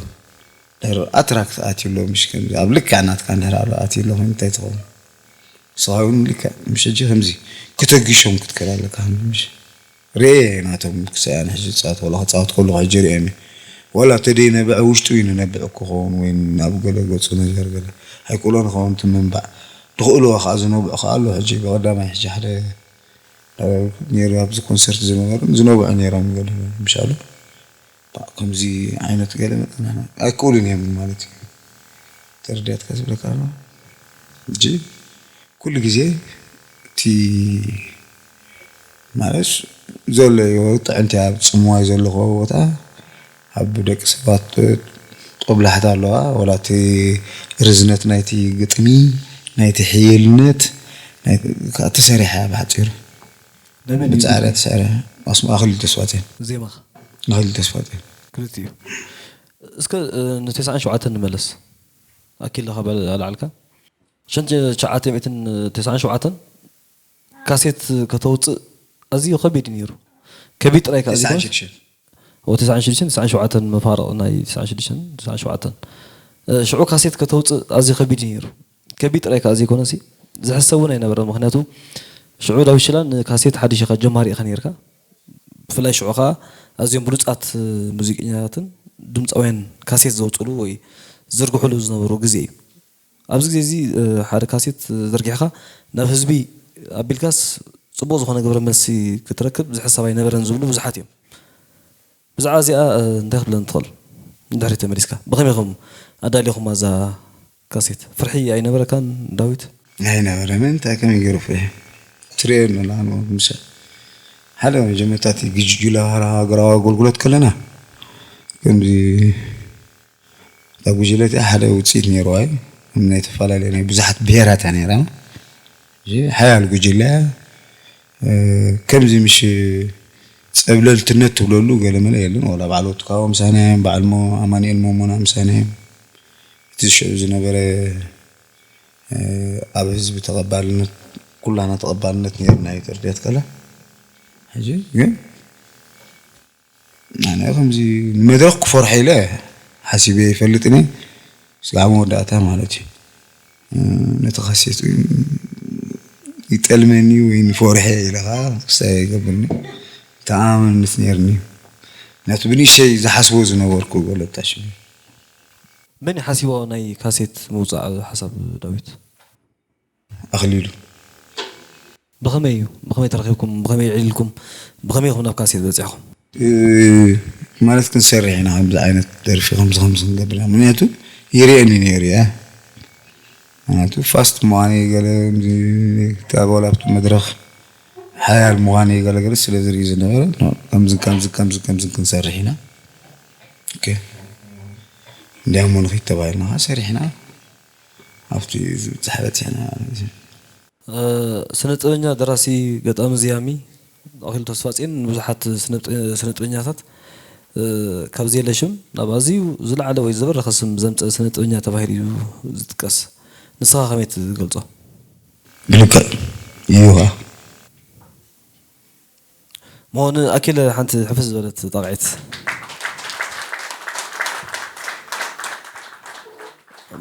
ድሕር ኣትራክት ኣትዩ ኣሎ፣ ምሽ ከምዚ ኣብ ልክዕ ናትካ እንድሕር ኣሎ ኣትዩ ኣሎ ኮይኑ እንታይ ትኸውን? ንስኻ እውን ልክዕ ምሽ ሕጂ ከምዚ ከተጊሾም ክትክእል ኣለካ፣ ምሽ ርኤ ናቶም ክሳያን ሕጂ ጻወት ወላ ክጻወት ከለኹ ሕጂ ርኤም እየ። ወላ ተደይ ነብዐ ውሽጡ እዩ ንነብዕ ክኸውን ወይ ናብ ገለ ገጹ ነገር ገለ ኣይክእሎ ንኸውን እቲ ምንባዕ። ድኽእልዎ ከኣ ዝነብዑ ከኣ ኣሎ። ሕጂ ብቐዳማይ ሕጂ ሓደ፣ እ፣ ነይሩ ኣብዚ ኮንሰርት ዝነበሩ ዝነብዑ ነይሮም ገለ ምሻሉ። ባዕ ከምዚ ዓይነት ገለ መጠን ኣይክእሉን እዮም ማለት እዩ። ተረዲኣትካ ዝብለካ ኣሎ። ሕጂ ኩሉ ግዜ እቲ ማለት ዘሎ እዩ፣ ጥዕምቲ ኣብ ጽምዋይ ዘለኹዎ ቦታ ኣብ ደቂ ሰባት ጦብላሕታ ኣለዋ። ወላ እቲ ርዝነት ናይቲ ግጥሚ፣ ናይቲ ሕየልነት፣ ናይ-፣ ከኣ ተሰሪሓ እያ ብሓጺሩ። ናይ መን እዩ ብጻዕሪ ግጥሚ? ተሰሪሓ። ኣስማ ኣኽሊሉ ተስፋጽዮን። ዜማ? ኣኽሊሉ ተስፋጽዮን። ክልቲኡ። እስከ፣ እ፣ ንተስዓን ሸውዓተን ንመለስ። ኣኪለኻ በል-፣ ኣልዓልካ። ሽሕን ትሽዓተ ሚእትን ተስዓን ሸውዓተን ካሴት ከተውጽእ ኣዝዩ ከቢድ እዩ ነይሩ። ከቢድ ጥራይ ከኣ ተስዓን ዘይኮነስ፣ ሽዱሽተን። ኦ፣ ተስዓን ሽዱሽተን፣ ተስዓን ሸውዓተን መፋርቕ ናይ ተስዓን ሽዱሽተን፣ ተስዓን ሸውዓተን። እ፣ ሽዑ ካሴት ከተውጽእ ኣዝዩ ከቢድ እዩ ነይሩ። ከቢድ ጥራይ ከኣ ዘይኮነሲ፣ ዝሕሰብ እውን ኣይነበረን። ምኽንያቱ፣ ሽዑ ዳዊት ሽላን ካሴት ሓድሽ ኢኻ፣ ጀማሪ ኢኻ ነይርካ። ብፍላይ ሽዑ ከኣ ኣዝዮም ብሉጻት ሙዚቀኛታትን ድምጻውያን ካሴት ዘውጽሉ ወይ ዝዝርግሕሉ ዝነበሩ ግዜ እዩ። ኣብዚ ግዜ እዚ፣ እ፣ ሓደ ካሴት ዘርጊሕካ ናብ ህዝቢ ኣቢልካስ ጽቡቕ ዝኾነ ግብረ መልሲ ክትረክብ ዝሕሰብ ኣይነበረን ዝብሉ ብዙሓት እዮም። ብዛዕባ እዚኣ፣ እ፣ እንታይ ክትብለኒ ትኽእል? ንድሕሪት ተመሊስካ ብኸመይ ኢኹም ኣዳሊኹማ እዛ ካሴት? ፍርሒ ኣይነበረካን ዳዊት? ኣይነበረን። እንታይ ከመይ ገይሩ ፍርሒ? ትርእዮ ኣለና፣ ኣነ ምስ ሓደ መጀመርታ እቲ ግጅ-፣ ጁላ ሃገራዊ ኣገልግሎት ከለና፣ ከምዚ እታ ጉጅለ እቲኣ ሓደ ውጽኢት ነይርዋ እዩ። ናይ ተፈላለየ ናይ ብዙሓት ብሄራት እያ ነይራ። እዚ ሓያል ጉጅለ እያ። እ፣ ከምዚ ምሽ ጸብለልትነት ትብለሉ ገለመለ የለን። ዋላ በዓል ወትካቦ ምሳና እዮም፣ በዓል ሞ-፣ ኣማኑኤል ሞሞና ምሳና እዮም። እቲ ሽዑ ዝነበረ፣ እ፣ ኣብ ህዝቢ ተቐባልነት፣ ኩላና ተቐባልነት ነይርና እዩ ተረዲኣት ከላ። ሕጂ ግን ኣነ ከምዚ ንመድረኽ ክፈርሖ ኢለ ሓሲበ ይፈልጥን እየ። ስጋዕ መወዳእታ ማለት እዩ። እ፣ ነቲ ካሴት ይጠልመኒ ወይ ንፈርሐ ኢለ ኸዓ ክሳይ ይገብርኒ። ተኣማመንነት ነይርኒ። ምክንያቱ ብንእሽተይ ዝሓስቦ ዝነበርኩ ገለጣ ሽሙ። መን እዩ ሓሲቦ ናይ ካሴት ምውጻእ ሓሳብ ዳዊት? ኣኽሊሉ። ብኸመይ እዩ? ብኸመይ ተረኺብኩም? ብኸመይ ዕሊልኩም? ብኸመይ ኢኹም ናብ ካሴት በጺሕኩም? እ፣ ማለት ክንሰርሕ ኢና፣ ከምዚ ዓይነት ደርፊ ከምዚ ከምዚ ክንገብር ኢና። ምክንያቱ ይርእየኒ ነይሩ እያ። ምክንያቱ ፋስት ምዃነይ ገለ፣ ከምዚ ኣብ ዋላ ኣብቲ መድረኽ ሓያል ምዃነይ ገለ ገለ ስለ ዝርኢ ዝነበረ፣ ከምዚ ከምዚ ከምዚ ከምዚ ክንሰርሕ ኢና። ኦኬ። እንዲያሞ ንኺድ ተባሂልና ኸዓ ሰሪሕና። ኣብቲ ዝበጽሐ በጺሕና ማለት እዩ። እ፣ ስነ ጥበበኛ፣ ደራሲ፣ ገጣሚ፣ ዘያሚ ኣኽሊሉ ተስፋጽዮን ንብዙሓት ስነ ጥበ-፣ ስነ ጥበበኛታት፣ እ፣ ካብ ዘየለ ሽም ናብ ኣዝዩ ዝለዓለ ወይ ዝበረኸ ስም ዘምጸ ስነ ጥበበኛ ተባሂሉ እዩ ዝጥቀስ። ንስኻ ከመይ ትገልጾ? ብልክዕ እዩ ኸዓ። እሞ ንኣኪለ ሓንቲ ሕፍስ ዝበለት ጣቕዒት።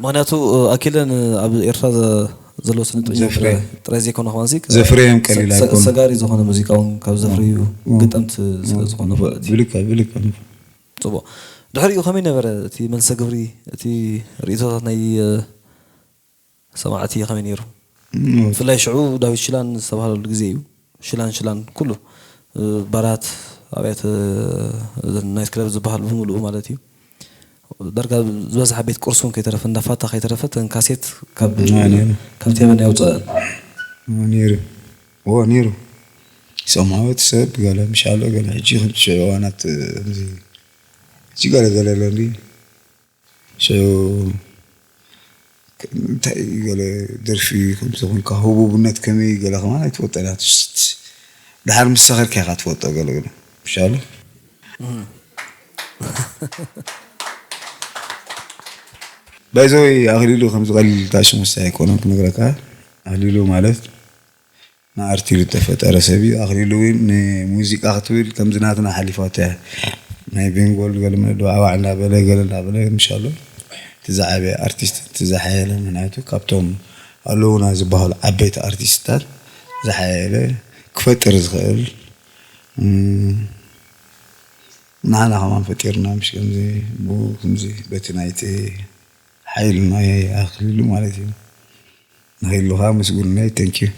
ምኽንያቱ፣ ኣኪለ ን-፣ ኣብ ኤርትራ ዘ-፣ ዘሎ ስነ ጥበኛ ዘፍረየ። ጥራይ፣ ጥራይ ዘይኮነ፣ ከማንሲ ዘፍረዮም ቀሊል ሰ-፣ ኣይኮኑን። ሰጋሪ ዝኾነ ሙዚቃ እውን ካብ ዘፍርዩ እም። ግጠምቲ ስለ ዝኾነ ማለት እዩ። ብልክዕ፣ ብልክዕ። ጽቡቕ። ድሕሪኡ ከመይ ነበረ እቲ መልሰ ግብሪ፣ እቲ ርእይቶታት ናይ፣ እ፣ ሰማዕቲ ከመይ ነይሩ? ብፍላይ ሽዑ ዳዊት ሽላን ዝተባህለሉ ግዜ እዩ። ሽላን ሽላን ኩሉ ባራት ኣብያተ ናይት ክለብ ዝበሃል ብምሉኡ ማለት እዩ። ዳርጋ ዝበዝሓ ቤት ቁርሲ እውን ከይተረፈ፣ እንዳ ፋታ ከይተረፈ፣ እተን ካሴት ካብ ነይሩ። ካብ ቴበና የውፅአን። ነይሩ። እዎ፣ ነይሩ። ይሰምዖ እቲ ሰብ ገለ ምሻሎ ገለ ሕጂ ከምቲ ሽዑ እዋናት ከምዚ ሕጂ ገለ ገለ ኣሎ እንዲ ሽዑ እንታይ ገለ ደርፊ ከምዚ ኮንካ ህቡብነት ከመይ ገለ ከማን ኣይትፈልጦ ኢኻ። ድሓር ምስ ሰኸርካ ኢኻ ትፈልጦ ገለ ገለ። ምሻሎ? ባይዘወይ ኣኽሊሉ ከምዚ ቀሊል ታሽሙስታ ኣይኮነን ክነግረካ። ኣኽሊሉ ማለት ንኣርት ኢሉ ዝተፈጠረ ሰብ እዩ። ኣኽሊሉ እውን ንሙዚቃ ክትብል ከምዚ ናትና ሓሊፋቶ እያ። ናይ ቤንጎል ገለ መለ ዋዕዋዕ እናበለ ገለ እናበለ ምሻሎ እቲ ዝዓበየ ኣርቲስት እቲ ዝሓየለ ምክንያቱ ካብቶም ኣለዉና ዝበሃሉ ዓበይቲ ኣርቲስትታት ዝሓየለ ክፈጥር ዝኽእል እም፣ ንዓና ከማን ፈጢርና ምሽ ከምዚ ብኡ ከምዚ በቲ ናይቲ ሓይሊ ናይ ኣኽሊሉ ማለት እዩ። ንኽይሉ ከዓ ምስጉን ናይ thank you።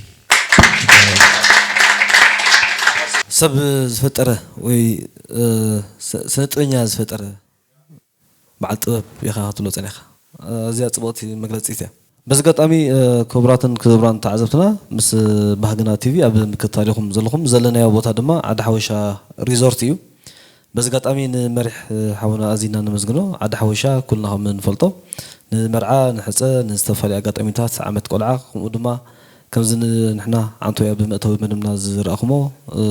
ሰብ ዝፈጠረ ወይ እ፣ ስ- ስነ ጥበኛ ዝፈጠረ በዓል ጥበብ ኢኻ ክትብሎ ጸኒኻ። ኣዝያ ጽብቕቲ መግለጺት እያ። በዚ ኣጋጣሚ እ፣ ክቡራትን ክቡራን ተዓዘብትና ምስ ባህግና ቲቪ ኣብ ምክትታል ኢኹም ዘለኹም። ዘለናዮ ቦታ ድማ ዓዲ ሓወሻ ሪዞርት እዩ። በዚ ኣጋጣሚ ንመሪሕ ሓውና ኣዚና ነመስግኖ። ዓዲ ሓወሻ ኩልና ከም እንፈልጦ ንመርዓ፣ ንሕፀ፣ ንዝተፈላለዩ ኣጋጣሚታት፣ ዓመት ቆልዓ፣ ከምኡ ድማ ከምዚ ን- ንሕና ዓንቶያ ብመእተዊ መደብና ዝረእኹሞ እ፣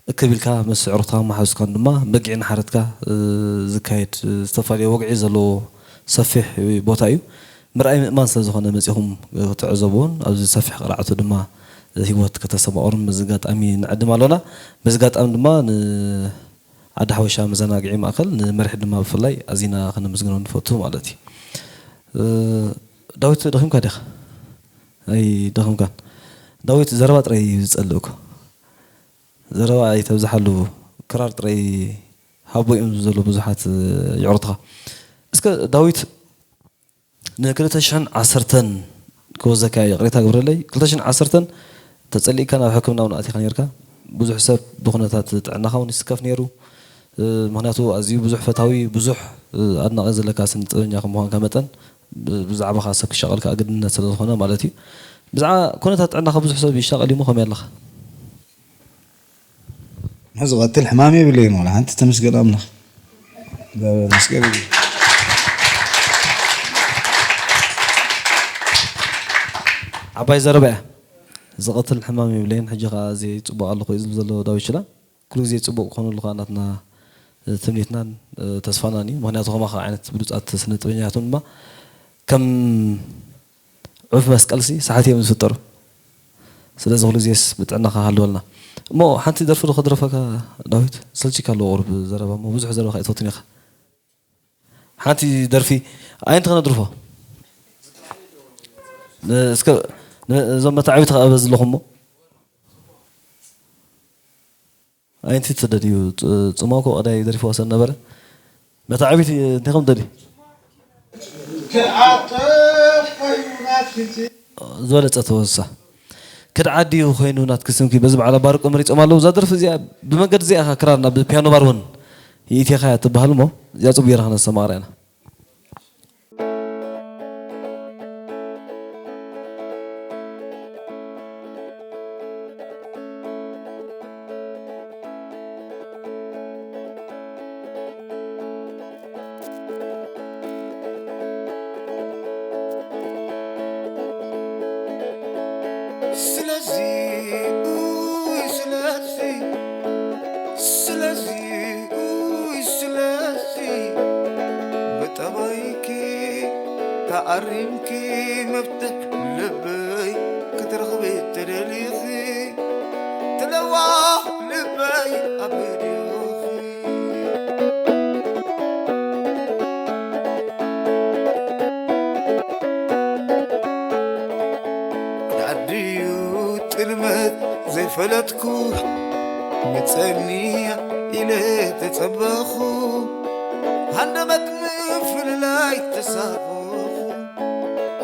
እክብ ኢልካ ምስ ኣዕሩኽትካ መሓዙትካን ድማ በጊዕን ሓረድካ እ፣ ዝካየድ እ፣ ዝተፈላለየ ወግዒ ዘለዎ ሰፊሕ ቦታ እዩ። ምርኣይ ምእማን ስለ ዝኾነ መፂኹም ክትዕዘብዎን ኣብዚ ሰፊሕ ቅርዓቱ ድማ ህይወት ከተሰማቕሩን በዚ ኣጋጣሚ ንዕድም ኣሎና። በዚ ኣጋጣሚ ድማ ን ዓዲ ሓወሻ መዘናግዒ ማእከል ንመርሒ ድማ ብፍላይ ኣዚና ከነመስግኖ ንፈቱ ማለት እዩ። እ፣ ዳዊት ደኺምካ ዲኻ? ኣይደኸምካን። ዳዊት ዘረባ ጥራይ እዩ ዝጸልእ እኮ። ዘረባ ኣይተብዝሓሉ፣ ክራር ጥራይ ሃቦ እዮም ዝብሉ ብዙሓት የዕሩኽትኻ። እስከ ዳዊት ንክልተ ሽሕን ዓሰርተን ክወዘካ ይቕሬታ ግብረለይ። ክልተ ሽሕን ዓሰርተን ተጸሊእካ ናብ ሕክምና እውን ኣቲኻ ነርካ። ብዙሕ ሰብ ብኹነታት ጥዕናኻ እውን ይስከፍ ነይሩ። እ፣ ምኽንያቱ ኣዝዩ ብዙሕ ፈታዊ፣ ብዙሕ እ፣ ኣድናቒ ዘለካ ስነ ጥበበኛ ከም ምዃንካ መጠን ብ- ብዛዕባኻ ሰብ ክሻቐልካ ግድነት ስለ ዝኾነ ማለት እዩ። ብዛዕባ ኩነታት ጥዕናኻ ብዙሕ ሰብ ይሻቐል እዩ እሞ ከመይ ኣለኻ? ዝቐትል ሕማም የብለይን ዋላ ሓንቲ ተመስገን ኣምላኽ። መስገን ዓባይ ዘረባ እያ። ዝቐትል ሕማም የብለይን። ሕጂ ከዓ እዚ ፅቡቅ ኣለኹ እዩ ዝብል ዘሎ ዳዊት ሽላ። ኩሉ ግዜ ፅቡቅ ክኾነሉ ከዓ ናትና ትምኒትናን ተስፋናን እዩ። ምክንያቱ ከማኻ ዓይነት ብሉፃት ስነ ጥበኛታት ድማ ከም ዑፍ መስቀልሲ ሰሓት እዮም ዝፍጠሩ። ስለዚ ኩሉ ግዜስ ብጥዕናኻ ሃልወልና። እሞ ሓንቲ ደርፊ ዶ ከድረፈካ ዳዊት? ሰልችካ ኣለዎ ቁሩብ ዘረባ እሞ ብዙሕ ዘረባ ከይትፈትን ኢኻ። ሓንቲ ደርፊ ኣየንቲ ከነድርፎ? ን- እስከ ን- እዞም መታዕቢት ከኣ በዚ ኣለኹሞ ኣየንቲ ትደልዩ? ጽ- ጽማውኮ ቀዳይ ደሪፍዋ ሰ ነበረ። መታዕቢት እንታይ ከም ደልዩ? ዝበለጸ ተወሳ ክድዓት ድዩ ኮይኑ ናትኪ ስምኪ በዚ በዓል ኣባርቆ መሪጾም ኣለዉ። እዛ ደርፊ እዚኣ ብመንገዲ እዚኣ ኢኻ ክራር ናብ ፒያኖ ባር እውን ይእቲኻ እያ ትበሃል እሞ እዚኣ ጽቡቅ ጌርና ክነሰማቕራ ኢና። ስለዚ ኡይ ስለዚ ስለዚ ኡይ ስለዚ ብጠባይኪ ተኣሪምኪ መፍትሕ ልበይ ክትረኽቢ ተደሊኺ ትለዋ ልበይ ኣብ ድዮኺ ዓዲዩ ጥልመት ዘይፈለጥኩ ምጸኒ ኢለ ተጸበኹ ሃንደበት ምፍልላይ ተሳበኹ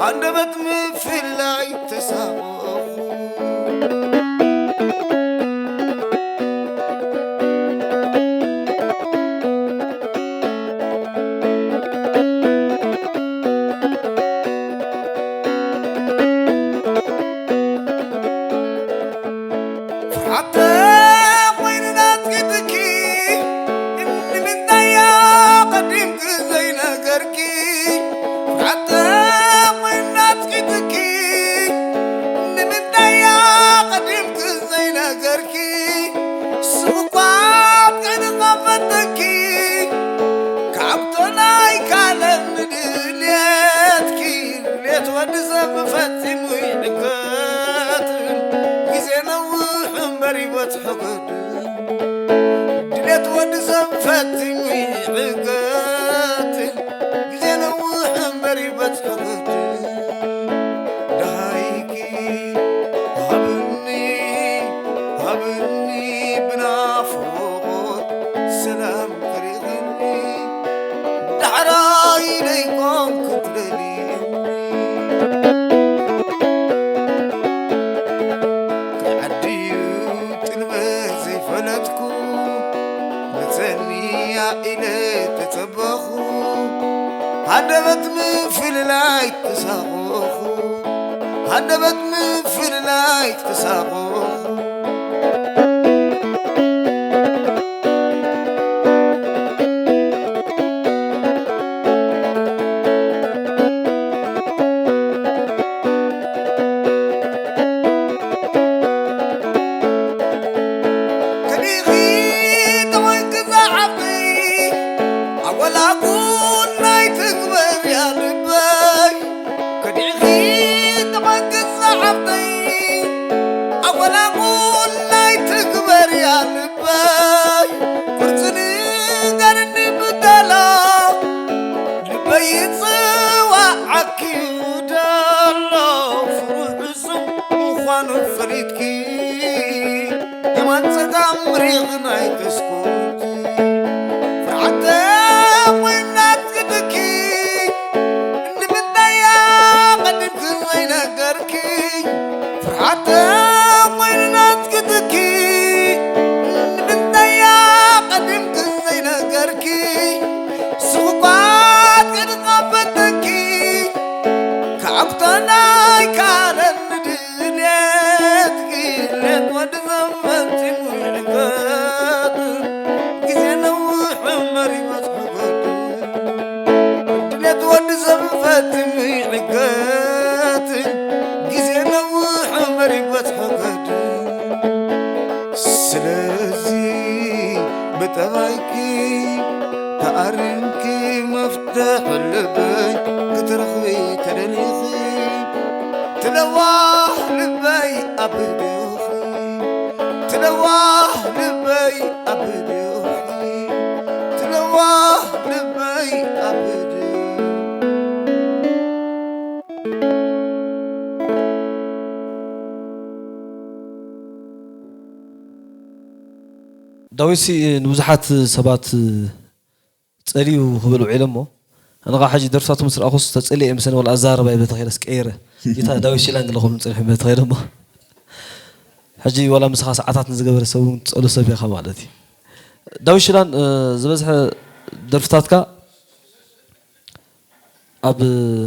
ኣንደበት ምፍላይ ተሳቐኹ። ፍርሓተ ኮይኑ ናትኪ ትኪ፣ ንምንታይ እያ ቀዲምኪ ዘይነገርኪ? ፍርሓተ ኮይኑ ናትኪ ትኪ፣ ንምንታይ እያ ቀዲምኪ ዘይነገርኪ? ስብኳት ከይንኸፈተኪ፣ ካብቶ ናይ ካለን ድልየትኪ፣ ድልየት ወዲ ሰብ ፈጺሙ ይዕገትን፣ ግዜ ነውሕ እምበር ይበጽሑ ገድል። ድልየት ወዲ ሰብ ፈጺሙ ይዕገትን፣ ግዜ ነውሕ እምበር ይበጽሑ ገድል። ደሃይኪ ሃብኒ፣ ሃብኒ ብናፍቖት ሰላም ክሪእኽኒ፣ ዳሕራይ ደይኮን ክትደልይኒ። ክዓድዩ ጥልመት ዘይፈለጥኩ፣ መጸንያ ኢለ ተጸበኹ። ሃደበት ምፍልላይ ተሳቐኹ፣ ሃደበት ምፍልላይ ተሳቐኹ። ከዲኺ ተወይ ክዛዓብቲ ኣወላጉን ናይ ትግበር ያ ልበይ። ከዲኺ ተወይ ክዛዓብቲ ኣወላጉን ናይ ትግበር ያ ልበይ። ቁርጽ ንገርኒ ብደሎ ልበይ ይጽዋዓኪ ደሎ ፍሩዕ ስም ምዃኑ ፈሊጥኪ የማን ጸጋም ሪቕ ናይ ተስኩቲ ፍርሓተ ኮይናት ግድኪ ንምንታይ እያ ቀዲምኪ ዘይነገርኪ? ፍርሓተ ኮይናት ግድኪ ንምንታይ እያ ቀዲምኪ ዘይነገርኪ? ስውኳት ቅድማ ፈተንኪ ካብታ ናይ ካለን ድልየትኪ ሌት ወዲ ሰብ ፈጺሙ ይዕገት። ግዜ ነውሕ እምበር ይበጽሑ ገድል። ድሌት ወዲ ሰብ ፈጺሙ ይዕገት። ግዜ ነውሕ እምበር ይበጽሑ ገድል። ስለዚ ብጠባይኪ ተኣሪምኪ መፍትሒ ልበይ ክትረኽቢ ተደሊኺ፣ ትለዋህ ልበይ ኣብ እድኺ፣ ትለዋህ ልበይ ኣብ እድኺ፣ ትለዋህ ልበይ ኣብ እድኺ። ዳዊትሲ ንብዙሓት ሰባት ጸልዩ ክብል ውዒለ እሞ፣ ኣነ ኸዓ ሕጂ ደርፍታቱ ምስ ረኣኹስ ተጸልየ እየ ምሰኒ ዋላ ኣዘራርባይ በተኸይደስ ቀይረ። ጌታ ዳዊት ሽላንግ ኣለኹም ጸኒሑ በተኸይደ እሞ፣ ሕጂ ዋላ ምሳኻ ሰዓታት ንዝገበረ ሰብ እውን ትጸሉ ሰብ ኢኻ ማለት እዩ። ዳዊት ሽላን፣ እ፣ ዝበዝሐ ደርፍታትካ ኣብ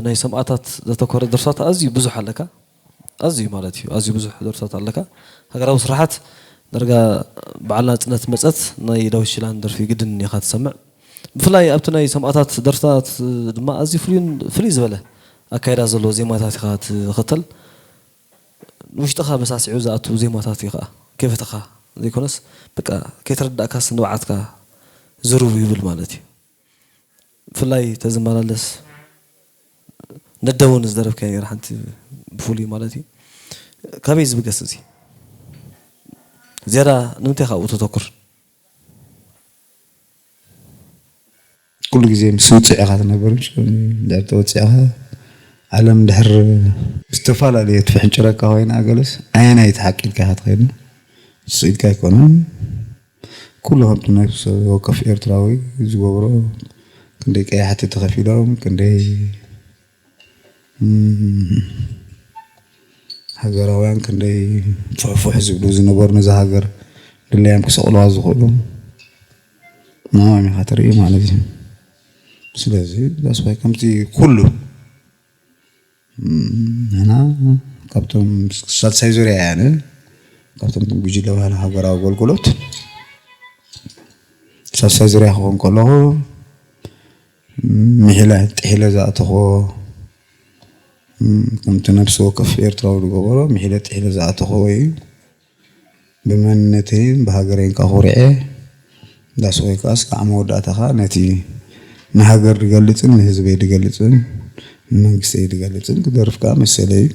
ናይ ሰማእታት ዘተኮረ ደርፍታት ኣዝዩ ብዙሕ ኣለካ። ኣዝዩ ማለት እዩ፣ ኣዝዩ ብዙሕ ደርፍታት ኣለካ። ሃገራዊ ስራሓት ዳርጋ በዓል ናጽነት መጸት ናይ ዳዊት ሽላን ደርፊ ግድን ኢኻ ትሰምዕ። ብፍላይ ኣብቲ ናይ ሰማእታት ደርፍታት ድማ ኣዝዩ ፍሉይን ፍልይ ዝበለ ኣካይዳ ዘለዎ ዜማታት ኢኻ ትኽተል። ንውሽጥኻ መሳሲዑ ዝኣቱ ዜማታት እዩ ኸኣ። ከይፈተኻ ዘይኮነስ፣ በቃ፣ ከይተረዳእካስ ንብዓትካ ዝርው ይብል ማለት እዩ። ብፍላይ ተዝመላለስ ነደ እውን ዝደረፍካዮ ነይራ ሓንቲ ብፍሉይ ማለት እዩ። ካበይ ዝብገስ እዚ? ዝያዳ ንምንታይ ካብኡ ተተኩር? ኩሉ ግዜ ምስ ውፅዕ ኢኻ ትነብር፣ እንድሕር ተወፂዕኻ ዓለም እንድሕር ዝተፈላለየ ትፍሕንጭረካ ኮይና፣ ገለስ ኣየናይ ትሓቂ ኢልካ ኢኻ ትኸይድ? ንሱ ኢልካ ኣይኮነን። ኩሉ ከምቲ ነፍሲ ወከፍ ኤርትራዊ ዝገብሮ፣ ክንደይ ቀያሕቲ ተኸፊሎም፣ ክንደይ እም፣ ሃገራውያን ክንደይ ፍሕፉሕ ዝብሉ ዝነበሩ፣ ነዛ ሃገር ድላዮም ክሰቕሉዋ ዝኽእሉ ንዕኦም ኢኻ ትርኢ ማለት እዩ። ስለዚ that's why ከምቲ ኩሉ፣ እም፣ ንሕና ካብቶም ሳልሳይ ዙርያ እያ፣ ኣነ ካብቶም ጉጅለ ባህሊ ሃገራዊ ኣገልግሎት ሳልሳይ ዙርያ ክኾን ከለኹ፣ እም፣ ምሒለ ጥሒለ ዝኣተኹዎ፣ እም፣ ከምቲ ነብሲ ወከፍ ኤርትራዊ ዝገበሮ ምሒለ ጥሒለ ዝኣተኹዎ እዩ። ብመንነተይን ብሃገረይን ከኣ ኮሪዐ፣ that's why ከኣ እስካዕ መወዳእታ ከኣ ነቲ ንሃገር ዝገልጽን ንህዝበይ ዝገልጽን ንመንግስተይ ዝገልጽን ክደርፍ ከኣ መሰለይ እዩ።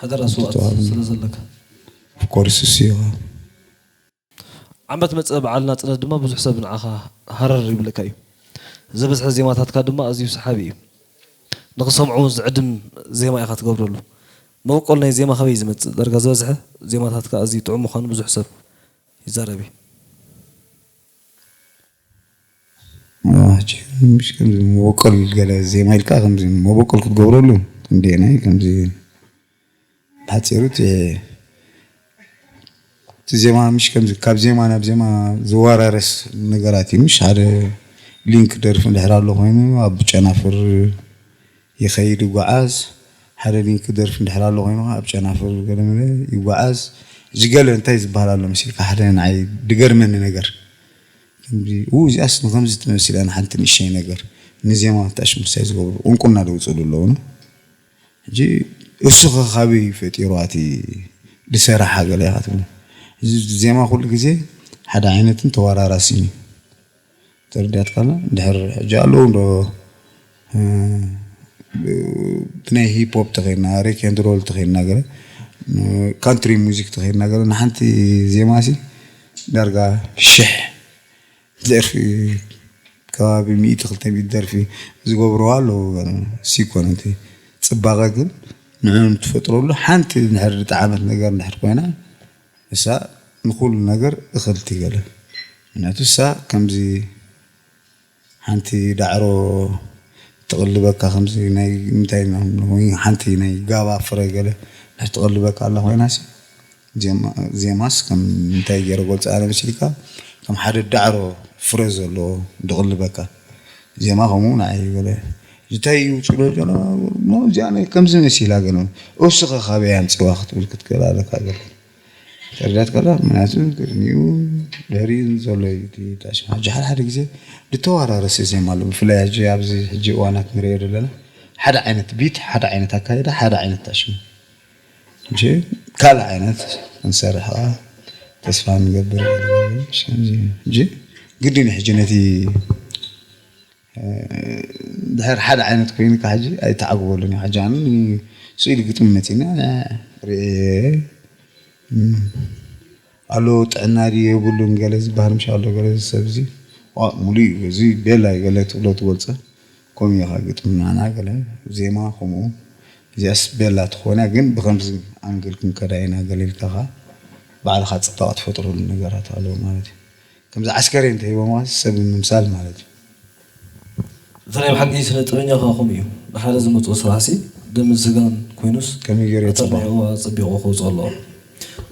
ሓደራ ስውኣት ተዋህብና። ስለ ዘለካ። Of course፣ እሱ እዩ። ዓመት መጸ በዓል ናጽነት ድማ ብዙሕ ሰብ ንዓኻ ሃረር ይብለካ እዩ። ዝበዝሐ ዜማታትካ ድማ ኣዝዩ ሰሓቢ እዩ። ንኽሰምዑ እውን ዝዕድም ዜማ ኢኻ ትገብረሉ። መበቆል ናይ ዜማ ካበይ እዩ ዝመጽእ? ዳርጋ ዝበዝሐ ዜማታትካ ኣዝዩ ጥዑም ምዃኑ ብዙሕ ሰብ ይዛረብ እዩ። ኣዎ፣ ሕጂ ምሽ ከምዚ መበቆል ገለ ዜማ ኢልካ ከምዚ መበቆል ክትገብረሉ ክንደየናይ ከምዚ ብሓጺሩ እቲ፣ እቲ ዜማ ምሽ ከምዚ ካብ ዜማ ናብ ዜማ ዝወራረስ ነገራት እዩ። ምሽ ሓደ ሊንክ ደርፊ እንድሕር ኣሎ ኮይኑ ኣብ ጨናፍር ይኸይድ ይጓዓዝ። ሓደ ሊንክ ደርፊ እንድሕር ኣሎ ኮይኑ ኣብ ጨናፍር ገለመለ ይጓዓዝ። እዚ ገለ እንታይ ዝበሃል ኣሎ መሲልካ ሓደ ንዓይ ድገርመኒ ነገር። ከምዚ፣ ኡ፣ እዚኣስ ንኸምዚ ትመስል እያ ንሓንቲ ንእሽተይ ነገር። ንዜማ ታሽሙሳይ ዝገብሩ ቁንቁና ደውፅሉ ኣለዉ። ሕጂ እሱ ኸ ካበይ ፈጢሩ እቲ ዝሰራሓ ገለ ኢኻ ትብሎ። እዚ ዜማ ኩሉ ግዜ ሓደ ዓይነትን ተወራራስን እዩ። ተረዲኣትካ ኣላ? እንድሕር ሕጂ ኣለዉ እንዶ፣ እ፣ ብናይ ሂፕ ሆፕ ተኸይድና፣ ሬክ ኤንድ ሮል ተኸይድና ገለ፣ እ፣ ካንትሪ ሙዚክ ተኸይድና ገለ፣ ንሓንቲ ዜማ ሲ ዳርጋ ሽሕ ደርፊ፣ ከባቢ ሚእቲ ክልተ ሚእቲ ደርፊ ዝገብርዋ ኣለዉ። ሲኮን እቲ ጽባቐ ግን ንዕኡ ትፈጥረሉ ሓንቲ እንድሕር ዝጠዓመት ነገር እንድሕር ኮይና፣ እሳ ንኹሉ ነገር እኽልቲ ገለ። ምክንያቱ እሳ ከምዚ ሓንቲ ዳዕሮ ትቕልበካ፣ ከምዚ ናይ እንታይ ነው፣ ወይ ሓንቲ ናይ ጋባ ፍረ ገለ ትቕልበካ ኣላ ኮይናሲ፣ ዜማ-፣ ዜማስ ከም እንታይ ገይረ ገልጽ ኣነ መሲልካ፣ ከም ሓደ ዳዕሮ ፍረ ዘለዎ ድቕልበካ። ዜማ ከምኡ ንዓይ ገለ፣ እንታይ እዩ ጽሎ ዘሎ? ኖ፣ እዚኣ ናይ ከምዚ መሲላ ገለ። እሱ ኸ ካበይ ኣምጺዋ ክትብል ክትክእል ኣለካ ገለ። ተረዳእካ? ምኽንያቱ ቅድሚኡ ድሕሪኡ ዘሎ እዩ እቲ ጣዕሳ። ሕጂ ሓደ ሓደ ግዜ ዝተወራረሰ ዜማ ኣሎ። ብፍላይ ሕጂ ኣብዚ ሕጂ እዋናት ንሪኦ ዘለና ሓደ ዓይነት ቢት፣ ሓደ ዓይነት ኣካይዳ፣ ሓደ ዓይነት ጣዕሳ። ሕጂ ካልእ ዓይነት ክንሰርሕ ከኣ ተስፋ ንገብር። ሕጂ ግድን እዩ ሕጂ ነቲ ድሕር ሓደ ዓይነት ኮይንካ ሕጂ ኣይተዓግበሉን እዩ። ሕጂ ኣነ ስኢል ግጥሚ መጺና ርእየ፣ እም፣ ኣሎ ጥዕና ድዩ የብሉን ገለ ዝበሃል ምሽ ኣሎ ገለ ሰብ እዚ ዋ፣ ሙሉእ እዩ። እዚ ቤላ እዩ ገለ ትብሎ ትገልጾ። ከምኡ ኢኻ ግጥሚ ናና ገለ ዜማ ከምኡ። እዚኣስ ቤላ ትኾን እያ፣ ግን ብኸምዚ ኣንግል ክንከዳ ኢና ገለ ኢልካ ኸኣ ባዕልኻ ጽባቐ ትፈጥረሉ ነገራት ኣለዉ ማለት እዩ። ከምዚ ዓስከሬን እንተሂቦምኻ ሰብ ምምሳል ማለት እዩ። እቲ ናይ ብሓቂ ስነ ጥበበኛ ከኣ ከምኡ እዩ። ንሓደ ዝመጽኦ ስራሕሲ ደምን ስጋን ኮይኑስ ከመይ ገይሩ የጽብቖ? ኣጸቢቑ ኣጸቢቑ ከውጽኦ ኣለዎ።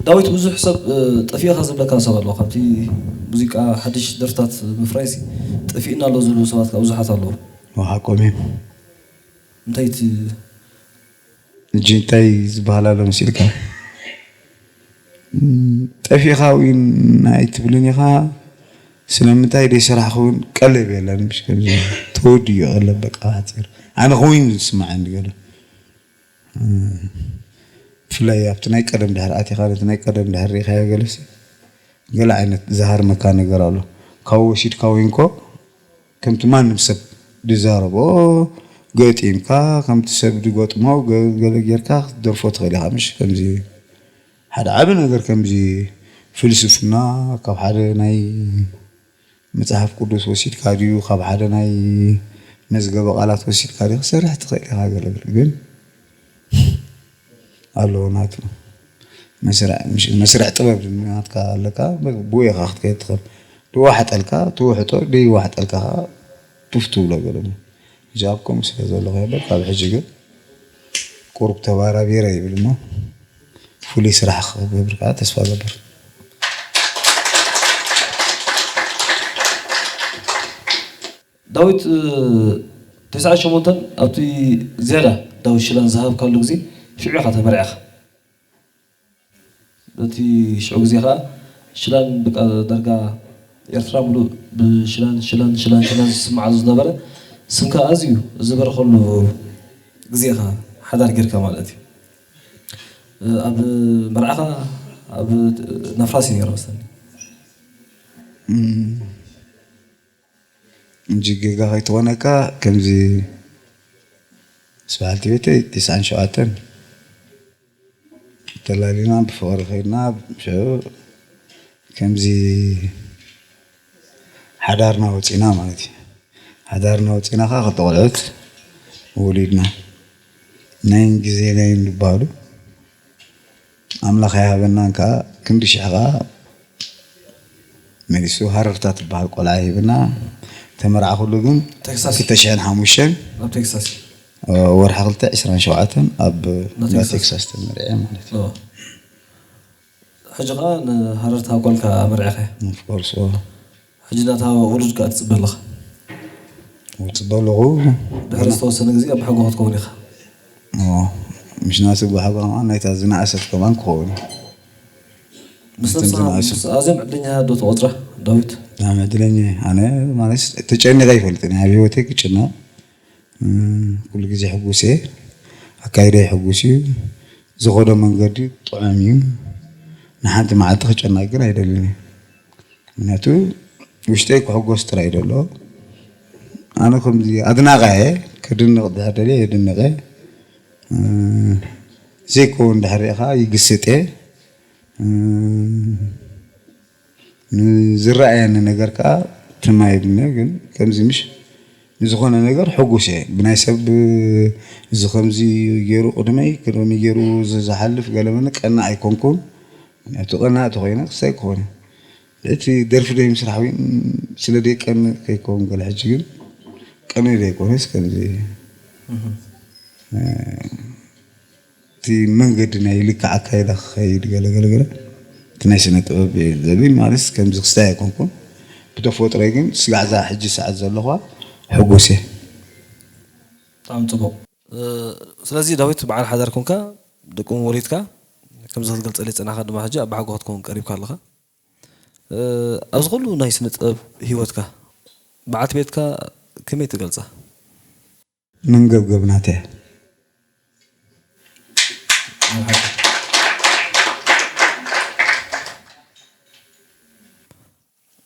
ዳዊት፣ ብዙሕ ሰብ፣ እ፣ ጠፊእኻ ዝብለካ ሰብ ኣሎ። ካብቲ ሙዚቃ ሓድሽ ደርፍታት ምፍራይሲ ጠፊእና ኣሎ ዝብሉ ሰባት ከኣ ብዙሓት ኣለዉ። ሓቆም እዮም። እንታይ እቲ ሕጂ እንታይ ዝበሃል ኣሎ መሲልካ? እም፣ ጠፊእኻ እውን ኣይትብልን ኢኻ። ስለምንታይ ደይሰራሕኹ እውን ቀለብ የለን። ምሽ ከምዚ ተወዲኡ ቀለብ በቃ ሓፂር። ኣነ ኮይኑ ዝስማዓኒ ገለ። እም፣ ብፍላይ ኣብቲ ናይ ቀደም ድሕሪ ኣቲኻ ነቲ ናይ ቀደም ድሕሪ ርኢኻዮ ገለሲ ገለ ዓይነት ዝሃርመካ ነገር ኣሎ። ካብኡ ወሲድካ ወይንኮ ከምቲ ማንም ሰብ ዝዛረቦ ገጢምካ ከምቲ ሰብ ዝገጥሞ ገ-፣ ገለ ጌርካ ክትደርፎ ትኽእል ኢኻ። ምሽ ከምዚ ሓደ ዓቢ ነገር ከምዚ ፍልስፍና ካብ ሓደ ናይ መጽሓፍ ቅዱስ ወሲድካ ድዩ ካብ ሓደ ናይ መዝገበ ቃላት ወሲድካ ድዩ ክሰርሕ ትኽእል ኢኻ። ገለ ግን ኣለዎ ናቱ መስርዕ፣ ምሽ-፣ መስርዕ ጥበብ ናትካ ኣለካ። ብኡ ኢኻ ክትከይድ ትኽእል። ድዋሕጠልካ ትውሕጦ፣ ደይዋሕጠልካ ኸዓ ቱፍ ትብሎ ገለ። ሕጂ ኣብ ከምኡ ስለ ዘለኹ እየ። በቃ ኣብ ሕጂ ግን ቁሩብ ተባራቢረ ይብል እሞ ፍሉይ ስራሕ ክገብር ከዓ ተስፋ ገብር። ዳዊት ተስዓ ሸሞንተን ኣብቲ ዝያዳ ዳዊት ሽላን ዝሃብካሉ ግዜ ሽዑ ኢኻ ተመርዕኻ። በቲ ሽዑ ግዜ ከዓ ሽላን በቃ ዳርጋ ኤርትራ ሙሉእ ብሽላን ሽላን ሽላን ሽላን ዝስማዓሉ ዝነበረ ስምካ ኣዝዩ ዝበረኸሉ ግዜ ኢኻ ሓዳር ጌርካ ማለት እዩ። ኣብ መርዓኻ ኣብ ናፍራስ እዩ ነይሩ መስለኒ። እንጂ ጌጋ ከይትኾነካ ከምዚ ምስ በዓልቲ ቤተይ ተስዓን ሸውዓተን ተላሊና ብፍቕሪ ከይድና ሽዑ ከምዚ ሓዳርና ወፂና ማለት እዩ። ሓዳርና ወፂና ከዓ ክልተ ቆልዑት ወሊድና ናይን ግዜ ናይን ዝበሃሉ ኣምላኽ ኣይሃበናን ከዓ ክንዲ ሽሕ ከዓ መሊሱ ሃረርታ ትበሃል ቆልዓ ሂብና ተመርዓኹሉ ግን ቴክሳስ ክልተ ሽሕን ሓሙሽተን ኣብ ቴክሳስ ወርሒ ክልተ ዕስራን ሸውዓተን ኣብ ናብ ቴክሳስ። ቴክሳስ ተመርዐ ማለት እዩ። ሕጂ ከዓ ንሃረርታ ጓልካ መርዒኻ ኦፍኮርስ ሕጂ ናታ ውሉድ ከዓ ትፅበ ኣለኻ። ውፅበ ኣለኹ ድሕሪ ዝተወሰነ ግዜ ኣብ ሓጎ ክትከውን ኢኻ። ምሽ ናስብ ብሓጎ ከማን ናይታ ዝነኣሰት ከማን ክኸውን እዩ። ምስ ነብስኻ ምስ ኣዝዮም ዕድለኛታት ዶ ትቆፅራ ዳዊት? ብጣዕሚ ዕድለኛ እየ። ኣነ ማለት ተጨኒቐ ኣይፈልጥን እየ። ኣብ ህይወተይ ክጭነቕ እም፣ ኩሉ ግዜ ሕጉስ እየ። ኣካይደይ ሕጉስ እዩ። ዝኸዶ መንገዲ ጥዑም እዩ። ንሓንቲ መዓልቲ ክጨነቕ ግን ኣይደልን እየ። ምክንያቱ ውሽጠይ ክሕጎስ ጥራይ ደሎ። ኣነ ከምዚ ኣድናቓ እየ። ክድንቕ ድሕር ደልየ የድንቐ። እም፣ ዘይከውን ድሕር ሪእኻ ይግስጥ እየ። እም፣ ንዝረኣየኒ ነገር ከዓ ትም ኣይብልኒ። ግን ከምዚ ምሽ ንዝኾነ ነገር ሕጉስ እየ። ብናይ ሰብ እዚ ከምዚ ገይሩ ቅድመይ ቅድሚ ገይሩ ዝሓልፍ ገለመኒ ቀና ኣይኮንኩን። ምክንያቱ ቀና ተኮይነ ክሳይ ክኾነ እቲ ደርፊ ደይ ምስራሕ ወይ ስለ ደይ ቀን ከይከውን ገለ ሕጂ ግን ቀን ደይኮነስ ከምዚ እቲ መንገዲ ናይ ልክዕ ኣካይዳ ክኸይድ ገለ ገለ ገለ እቲ ናይ ስነ ጥበብ ዘብል ማለት ከምዚ ክስታይ ኣይኮንኩን። ብተፈጥሮይ ግን ስጋዕ እዛ ሕጂ ሰዓት ዘለኹዋ ሕጉስ እየ። ብጣዕሚ ፅቡቕ። ስለዚ ዳዊት በዓል ሓዳር ኮንካ ደቂ እውን ወሊድካ ከምዚ ክትገልፀለይ ዝፀናኻ ድማ ሕጂ ኣብ ሓጎ ክትከውን ቀሪብካ ኣለኻ። ኣብዚ ኩሉ ናይ ስነ ጥበብ ህይወትካ በዓልቲ ቤትካ ከመይ ትገልፃ? መንገብገብ ናተያ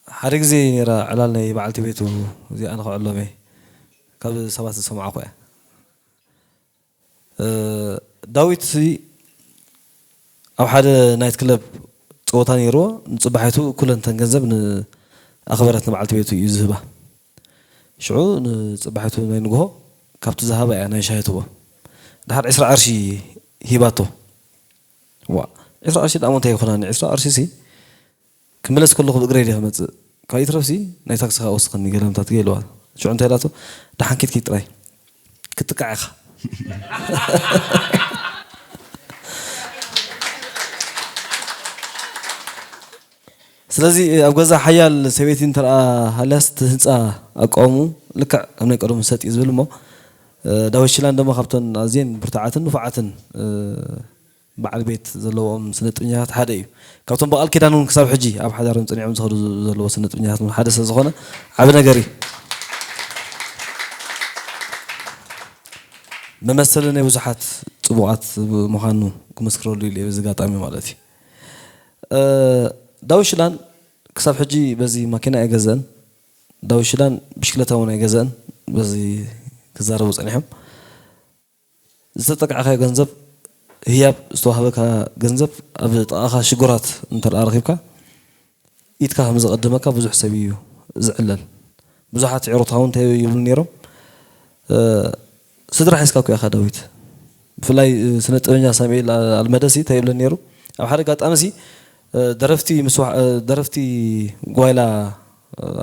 ሓደ ግዜ ነራ ዕላል ናይ በዓልቲ ቤቱ እዚኣ ንኸዕሎም እየ ካብ ሰባት ዝሰማዕኩ እያ። ዳዊት ኣብ ሓደ ናይት ክለብ ፀወታ ነይርዎ። ንፅባሒቱ ኩለን ተን ገንዘብ ንኣኽበረት ንበዓልቲ ቤቱ እዩ ዝህባ። ሽዑ ንፅባሒቱ ናይ ንግሆ ካብቲ ዝሃባ እያ ናይ ሻሂ ትቦ ድሓር ዕስራ ቅርሺ ሂባቶ። ዋ ዕስራ ቅርሺ ደኣ እንታይ ይኹናኒ ዕስራ ቅርሺ ሲ ክምለስ ከለኹ ብእግረይ ድየ ክመፅእ ካብ ይትረፍሲ ናይ ታክሲ ከዓ ወስኸኒ ገለምታት ገ ኢልዋ። ሽዑ እንታይ ኢላቶ ደሓን ኪድ ኪድ ጥራይ ክትጥቃዕ ኢኻ። ስለዚ ኣብ ገዛ ሓያል ሰበይቲ እንተኣ ሃልያስ እቲ ህንፃ ኣቃውሙ ልክዕ ከም ናይ ቀደሙ ሰጥ እዩ ዝብል እሞ ዳዊት ሽላን ደሞ ካብተን ኣዝየን ብርቱዓትን ንፉዓትን በዓል ቤት ዘለዎም ስነጥበኛታት ሓደ እዩ። ካብቶም ብቃል ኪዳን እውን ክሳብ ሕጂ ኣብ ሓዳሮም ፀኒዖም ዝኸዱ ዘለዉ ስነጥበኛታት እውን ሓደ ስለ ዝኾነ ዓቢ ነገር እዩ። መመሰሊ ናይ ብዙሓት ፅቡቓት ምዃኑ ክምስክረሉ ኢሉ እየ በዚ ኣጋጣሚ ማለት እዩ። ዳዊት ሽላን ክሳብ ሕጂ በዚ ማኪና ኣይገዘአን፣ ዳዊት ሽላን ብሽክለታ እውን ኣይገዘአን በዚ ክዛረቡ ፀኒሖም። ዝተጠቃዕካዮ ገንዘብ ህያብ ዝተዋህበካ ገንዘብ ኣብ ጥቓኻ ሽጉራት እንተ ረኺብካ ኢድካ ከም ዘቐድመካ ብዙሕ ሰብ እዩ ዝዕለል። ብዙሓት ዕሩት እውን እንታይ ይብሉ ነይሮም ስድራ ሒዝካ እኮ ኢኻ ዳዊት። ብፍላይ ስነ ጥበበኛ ሳሙኤል ኣልመደሲ እንታይ ይብለኒ ነይሩ ኣብ ሓደ ኣጋጣሚ ሲ ደረፍቲ ምስ ደረፍቲ ጓይላ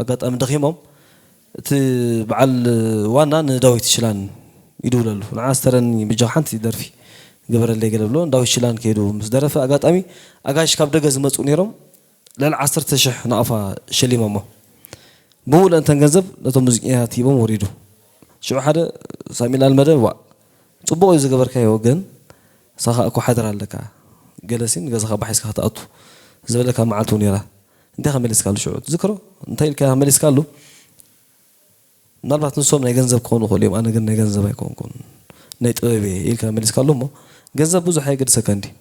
ኣጋጣሚ ደኺሞም እቲ በዓል ዋና ንዳዊት ሽላን ይድውለሉ ንዓ ስተረኒ ብጃ ሓንቲ ደርፊ ግበረለይ ገለ ብሎ ዳዊት ሽላን ከይዱ ምስ ደረፈ ኣጋጣሚ ኣጋይሽ ካብ ደገ ዝመፁ ነይሮም። ልዕሊ ዓሰርተ ሽሕ ናቕፋ ሸሊሞሞ። ብምሉእ እንተን ገንዘብ ነቶም ሙዚቀኛታት ሂቦም ወሪዱ። ሽዑ ሓደ ሳሚኤል ኣልመደ፣ "ዋእ፣ ጽቡቕ እዩ ዝገበርካዮ፣ ግን ንስኻ እኮ ሓደራ ኣለካ። ገለሲ ንገዛኻ ባሕ ሒዝካ ክትኣቱ" ዝበለካ መዓልቲ እውን ነይራ። እንታይ ኢኻ መሊስካሉ ሽዑ? ትዝክሮ? እንታይ ኢልካ መሊስካሉ? ምናልባት ንሶም ናይ ገንዘብ ክኾኑ ይኽእሉ እዮም፣ ኣነ ግን ናይ ገንዘብ ኣይኮንኩን፣ ናይ ጥበብ እየ ኢልካ መሊስካሉ እሞ፣ ገንዘብ ብዙሕ ኣየገድሰካን ድዩ?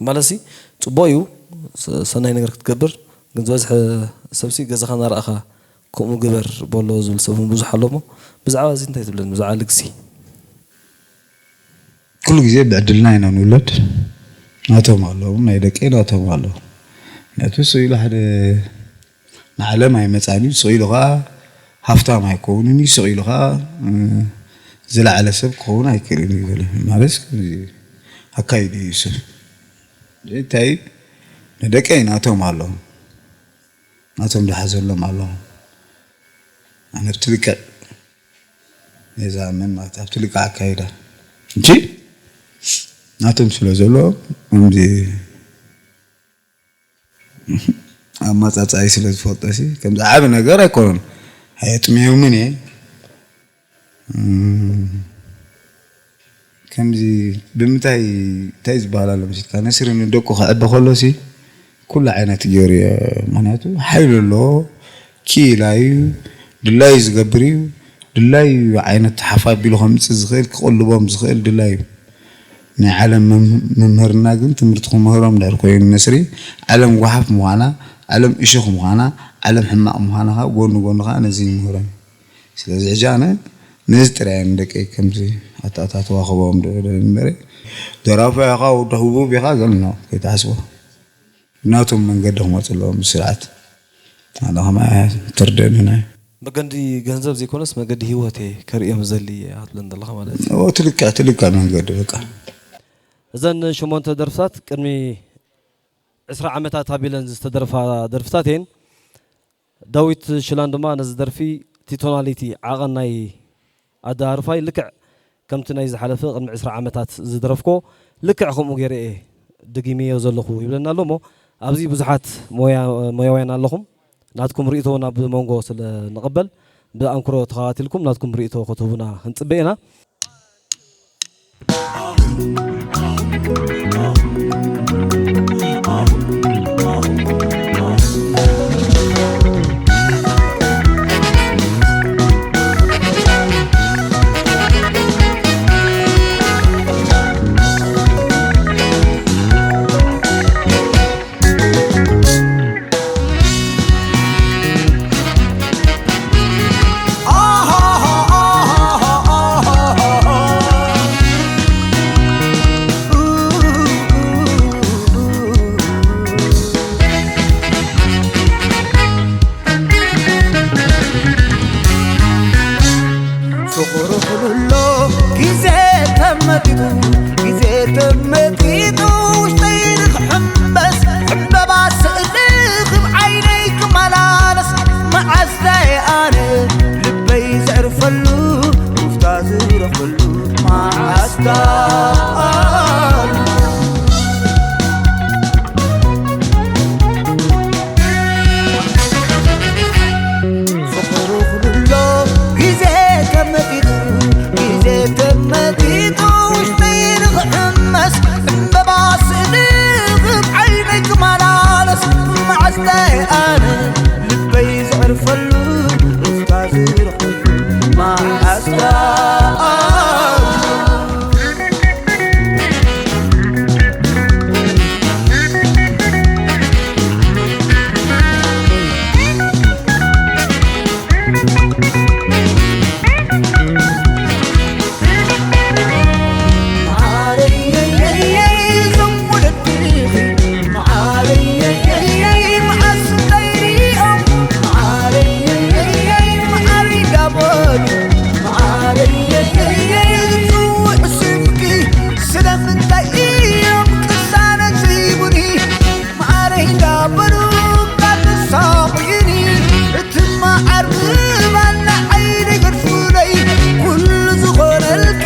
ማለትሲ፣ ጽቡቕ እዩ፣ ሰ-፣ ሰናይ ነገር ክትገብር፣ ግን ዝበዝሐ ሰብሲ ገዛኻ እናረኣኻ ከምኡ ግበር በሎ ዝብል ሰብ እውን ብዙሕ ኣሎ እሞ፣ ብዛዕባ እዚ እንታይ ትብለኒ? ብዛዕባ ልግሲ። ኩሉ ግዜ ብዕድልና ኢና ንውለድ። ናቶም ኣለዉ፣ ናይ ደቀይ ናቶም ኣለዉ። ምኽንያቱ ስቕ ኢሉ ሓደ ንዓለም ኣይመጻን እዩ። ስቕ ኢሉ ኸኣ ሃፍታም ኣይከውንን እዩ። ስቕ ኢሉ ኸኣ፣ እ፣ ዝለዓለ ሰብ ክኸውን ኣይክእልን እዩ ገለ። ማለት ከምዚ ኣካይዱ እዩ ሰብ። እንታይ ንደቀይ ናቶም ኣለዉ። ናቶም ዝሓዘሎም ኣለዉ። ኣነ ኣብቲ ልክዕ እየ ዝኣምን ማለት ኣብቲ ልክዕ ኣካይዳ። እንጂ ናቶም ስለ ዘሎ ከምዚ ኣመጻጽኣይ ስለ ዝፈልጦ ሲ ከምዚ ዓቢ ነገር ኣይኮነን። ኣየጥምዮምን እየ። እም፣ ከምዚ ብምንታይ፣ እንታይ ዝበሃል ኣሎ መሲልካ? ነስሪ ንደቁ ከዕቢ ከሎ ሲ ኩሉ ዓይነት ገይሩ እየ። ምኽንያቱ ሓይሊ ኣለዎ፣ ክኢላ እዩ፣ ድላዩ ዝገብር እዩ። ድላዩ ዓይነት ሓፍ ኣቢሉ ከምጽእ ዝኽእል፣ ክቕልቦም ዝኽእል ድላዩ። ናይ ዓለም መም-፣ መምህርና ግን ትምህርቲ ክምህሮም ድሕር ኮይኑ ነስሪ፣ ዓለም ጓሓፍ ምዃና፣ ዓለም እሾኽ ምዃና፣ ዓለም ሕማቕ ምዃና ኸኣ ጎኒ ጎኒ ኸኣ ነዚ ይምህሮም። ስለዚ ሕጂ ኣነ ነዚ ጥራይ እየ ንደቀይ ከምዚ ኣተኣታትዋ ክህቦም ዶ-፣ ዶ-፣ እምበረ፣ ደራፋይ ኢኻ፣ ወዲ ህቡብ ኢኻ፣ ገለ ነው ከይትሓስቦ። ብናቶም መንገዲ ክመጹ ኣለዎም ብስርዓት። ኣነ ከማይ ትርደኒ ናይ መገዲ ገንዘብ ዘይኮነስ መገዲ ህይወት እየ ከርእዮም ዝደሊ እየ ክትብለኒ ዘለኻ ማለት እዩ። ኦ፣ ትልክዕ፣ ትልክዕ መንገዲ በቃ። እዘን ሸሞንተ ደርፍታት ቅድሚ ዕስራ ዓመታት ኣቢለን ዝተደርፋ ደርፍታት እየን። ዳዊት ሽላን ድማ ነዚ ደርፊ እቲ ቶናሊቲ ዓቐን ናይ ኣደራርፋይ ልክዕ ከምቲ ናይ ዝሓለፈ ቅድሚ ዕስራ ዓመታት ዝደረፍኮ ልክዕ ከምኡ ገይረ እየ ድጊመዮ ዘለኹ ይብለና ኣሎ እሞ ኣብዚ ብዙሓት ሞያ-፣ ሞያውያን ኣለኹም። ናትኩም ርእይቶ ናብ መንጎ ስለ ንቕበል ብኣንክሮ ተኸታቲልኩም ናትኩም ርእይቶ ክትህቡና ክንጽበ ኢና። ፍቕሩ ክልሎ ግዜ ተመጢጡ፣ ግዜ ተመጢጡ ውሽጠይ ንኽሕመስ፣ ዕምበባ ስእሊ ክብ ዓይነይ ክመላለስ፣ መዓስታይ ኣነ ልበይ ዘዕርፈሉ፣ ሩፍታ ዝረኽበሉ መዓስታ ኣሎ። ፍቕሩ ክልሎ ግዜ ተመጢጡ፣ ግዜ ተመጢጡ ውሽጠይ ንኽሕመስ፣ ዕምበባ ስእሊ ክብ ዓይነይ ክመላለስ፣ መዓስታይ ኣነ ልበይ ዘዕርፈሉ፣ ሩፍታ ዝረኽበሉ መዓስታ ኣሎ። ስለምንታይ እዮም ቅሳነት ዘይቡኒ? ማዕረይ እንዳበሉ ካብ ዝሳቑዩኒ፣ እቲ መዓር ምባል ንዓይ ደይገድፉለይ፣ ኩሉ ዝኾነልኪ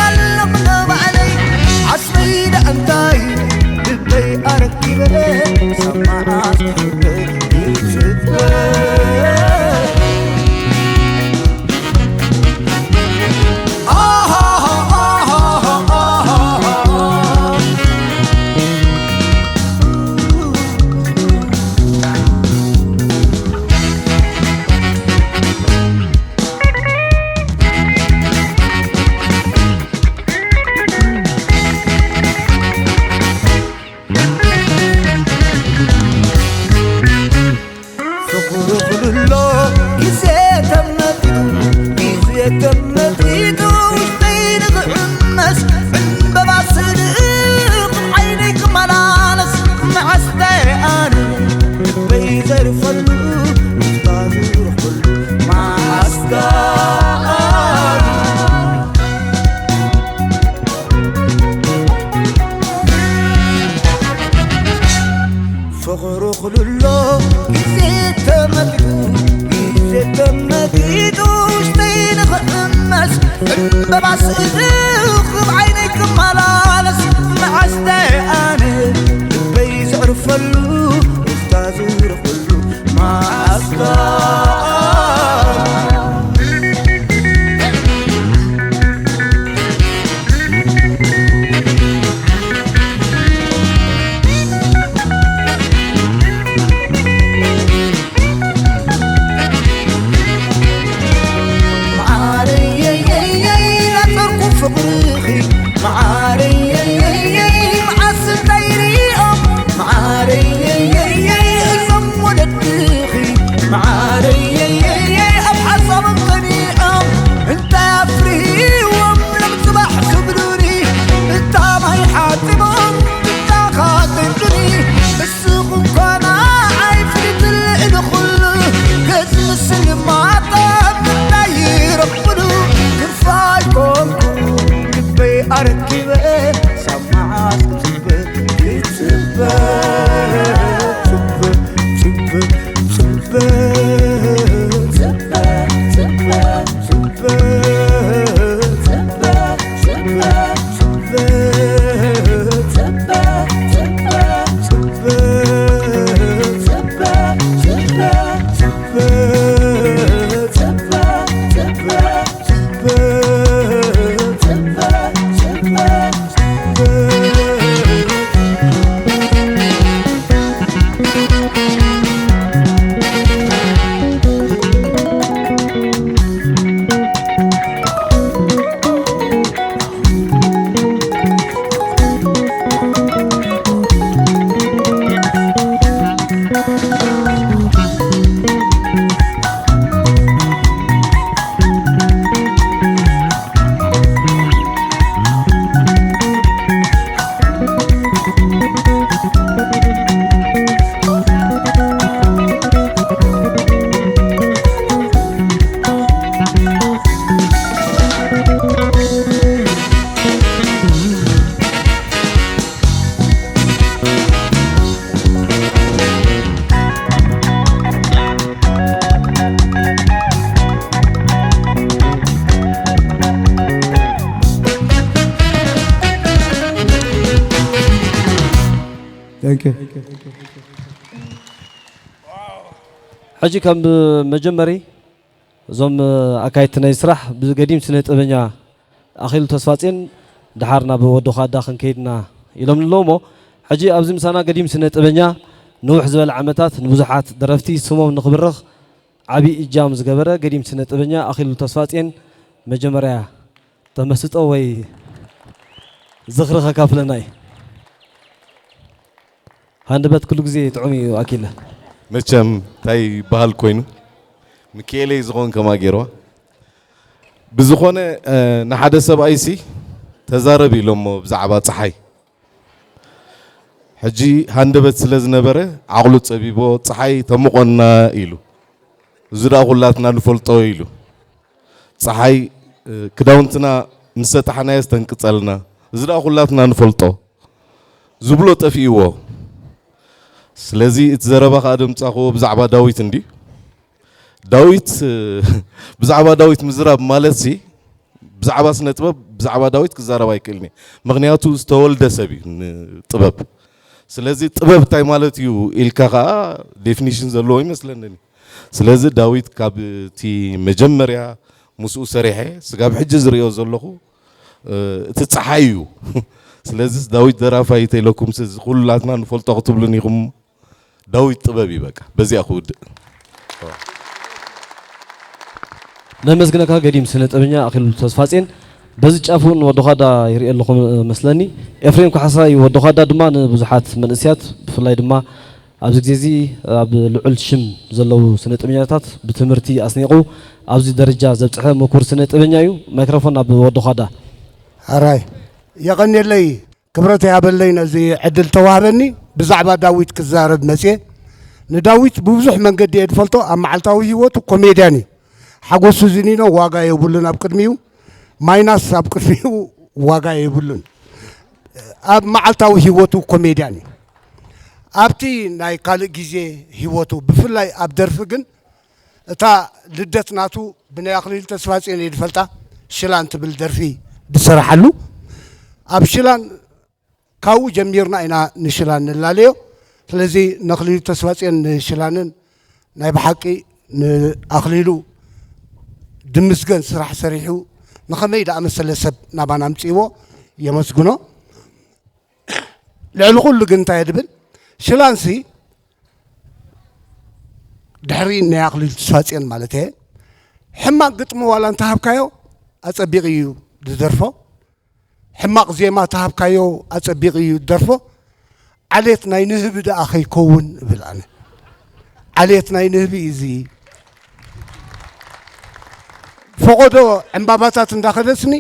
ኣለኹ ተመጢጡ ውሽጠይ ንኽዕመስ ዕምበባ ስእልኽ ዓይነይ ክመላለስ መዓስታይ ኣነ ልበይ ዘርፈሉ ንፍታ ዝረኽበሉ መዓስታይ ፍቕሩ ክልሎ ግዜ ተመጢጡ ግዜ ተመጢጡ ውሽጠይ ንኽዕመስ ዕምበባ ስእልኽ ብዓይነይ ክመላለስ መዓስታይ ኣነ ልበይ ዘዕርፈሉ ንፍታ ዝረኽበሉ መዓስታይ መዓረየየየይ ናጸርኩ ፍቕርኺ መዓረየየየይ መዓስ እንታይ ሪኦም መዓረየየየይ እዞም ወለድኺ መዓረየየየይ ኣብ ሓሳቦም ቀኒዖም እንታይ ኣፍርዎም ሎም ጽባሕ ክብሉኒ እታ ማይ ሓጺቦም እታ ኻጢብሉኒ ንስኹም ኮና ዓይፍልትል ንኹሉ ገጽ ምስልማቶም እንታይ ይረኽብሉ ክፋይ ኮንኩ ልበይ ኣረኪበ ሳብ መዓስ ክጽበ ክጽበ ጽበ ጽበ ጽበ Thank you. ሕጂ ከም መጀመሪ እዞም ኣካየድቲ ናይ ስራሕ ብገዲም ስነ ጥበበኛ ኣኺሉ ተስፋጼን ደሓር ናብ ወዲ ዃዳ ክንከይድና ኢሎም ኣለዉ እሞ ሕጂ ኣብዚ ምሳና ገዲም ስነ ጥበበኛ ንውሕ ዝበለ ዓመታት ንብዙሓት ደረፍቲ ስሞም ንኽብርኽ ዓቢ እጃም ዝገበረ ገዲም ስነ ጥበበኛ ኣኺሉ ተስፋጼን መጀመርያ ተመስጦ ወይ ዝኽሪ ከካፍለና እዩ። ሃንደበት ኩሉ ግዜ ጥዑም እዩ ኣኪለ። መቸም እንታይ ይበሃል ኮይኑ ምክኤለይ ዝኾን ከማ ገይርዋ ብዝኾነ ንሓደ ሰብኣይሲ ተዛረብ ኢሎሞ ብዛዕባ ፀሓይ ሕጂ ሃንደበት ስለ ዝነበረ ዓቕሉ ፀቢቦ ፀሓይ ተምቆና ኢሉ እዚ ደኣ ኩላትና ንፈልጦ ኢሉ ፀሓይ ክዳውንትና ምስ ሰጣሕናዮ ዝተንቅፀልና እዚ ደኣ ኩላትና ንፈልጦ ዝብሎ ጠፊእዎ። ስለዚ እቲ ዘረባ ከዓ ደምፃኽዎ ብዛዕባ ዳዊት እንዲ ዳዊት ብዛዕባ ዳዊት ምዝራብ ማለት ሲ ብዛዕባ ስነ ጥበብ ብዛዕባ ዳዊት ክዛረብ ኣይክእልን እየ። ምክንያቱ ዝተወልደ ሰብ እዩ ንጥበብ። ስለዚ ጥበብ እንታይ ማለት እዩ ኢልካ ከዓ ዴፊኒሽን ዘለዎ ይመስለኒ። ስለዚ ዳዊት ካብ እቲ መጀመርያ ምስኡ ሰሪሐ ስጋብ ሕጂ ዝሪኦ ዘለኹ እቲ ፀሓይ እዩ። ስለዚ ዳዊት ደራፋይ ተኢለኩም ኩላትና ንፈልጦ ክትብሉን ኢኹም። ዳዊት ጥበብ እዩ በቃ በዚኣ ክውድእ። ነመስግነካ ገዲም ስነ ጥበበኛ ኣኺሉ ተስፋጼን። በዚ ጫፍ እውን ወዲ ዃዳ ይርኢ ኣለኹ መስለኒ። ኤፍሬም ካሕሳይ ወዲ ዃዳ ድማ ንብዙሓት መንእስያት ብፍላይ ድማ ኣብዚ ግዜ እዚ ኣብ ልዑል ሽም ዘለዉ ስነ ጥበኛታት ብትምህርቲ ኣስኒቑ ኣብዚ ደረጃ ዘብጽሐ ምኩር ስነ ጥበኛ እዩ። ማይክሮፎን ኣብ ወዲ ዃዳ። ኣራይ የቐንየለይ፣ ክብረት ያበለይ ነዚ ዕድል ተዋህበኒ። ብዛዕባ ዳዊት ክዛረብ መጽየ። ንዳዊት ብብዙሕ መንገዲ እየ ዝፈልጦ። ኣብ መዓልታዊ ህይወቱ ኮሜድያን እዩ። ሓጎሱ ዝኒኖ ዋጋ የብሉን ኣብ ቅድሚኡ፣ ማይናስ ኣብ ቅድሚኡ ዋጋ የብሉን። ኣብ መዓልታዊ ህይወቱ ኮሜድያን እዩ። ኣብቲ ናይ ካልእ ግዜ ህይወቱ፣ ብፍላይ ኣብ ደርፊ ግን፣ እታ ልደት ናቱ ብናይ ኣኽሊሉ ተስፋጽዮን እየ ዝፈልጣ፣ ሽላን ትብል ደርፊ ዝሰረሓሉ። ኣብ ሽላን ካብኡ ጀሚርና ኢና ንሽላን ንላለዮ። ስለዚ ነኽሊሉ ተስፋጽዮን ንሽላንን ናይ ብሓቂ ንኣኽሊሉ ድምስገን ስራሕ ሰሪሑ ንኸመይ ዝኣመሰለ ሰብ ናባና ኣምጽእዎ የመስግኖ። ልዕሊ ኩሉ ግን እንታይ እየ ድብል፣ ሽላንሲ ድሕሪ ናይ ኣኽሊሉ ተስፋጽዮን ማለት እየ፣ ሕማቕ ግጥሚ ዋላ እንተሃብካዮ ኣጸቢቑ እዩ ዝደርፎ። ሕማቕ ዜማ ተሃብካዮ ኣጸቢቑ እዩ ዝደርፎ። ዓሌት ናይ ንህቢ ደኣ ከይከውን እብል ኣነ። ዓሌት ናይ ንህቢ እዩ እዚ። ፈቐዶ ዕምባባታት እንዳኸደስኒ፣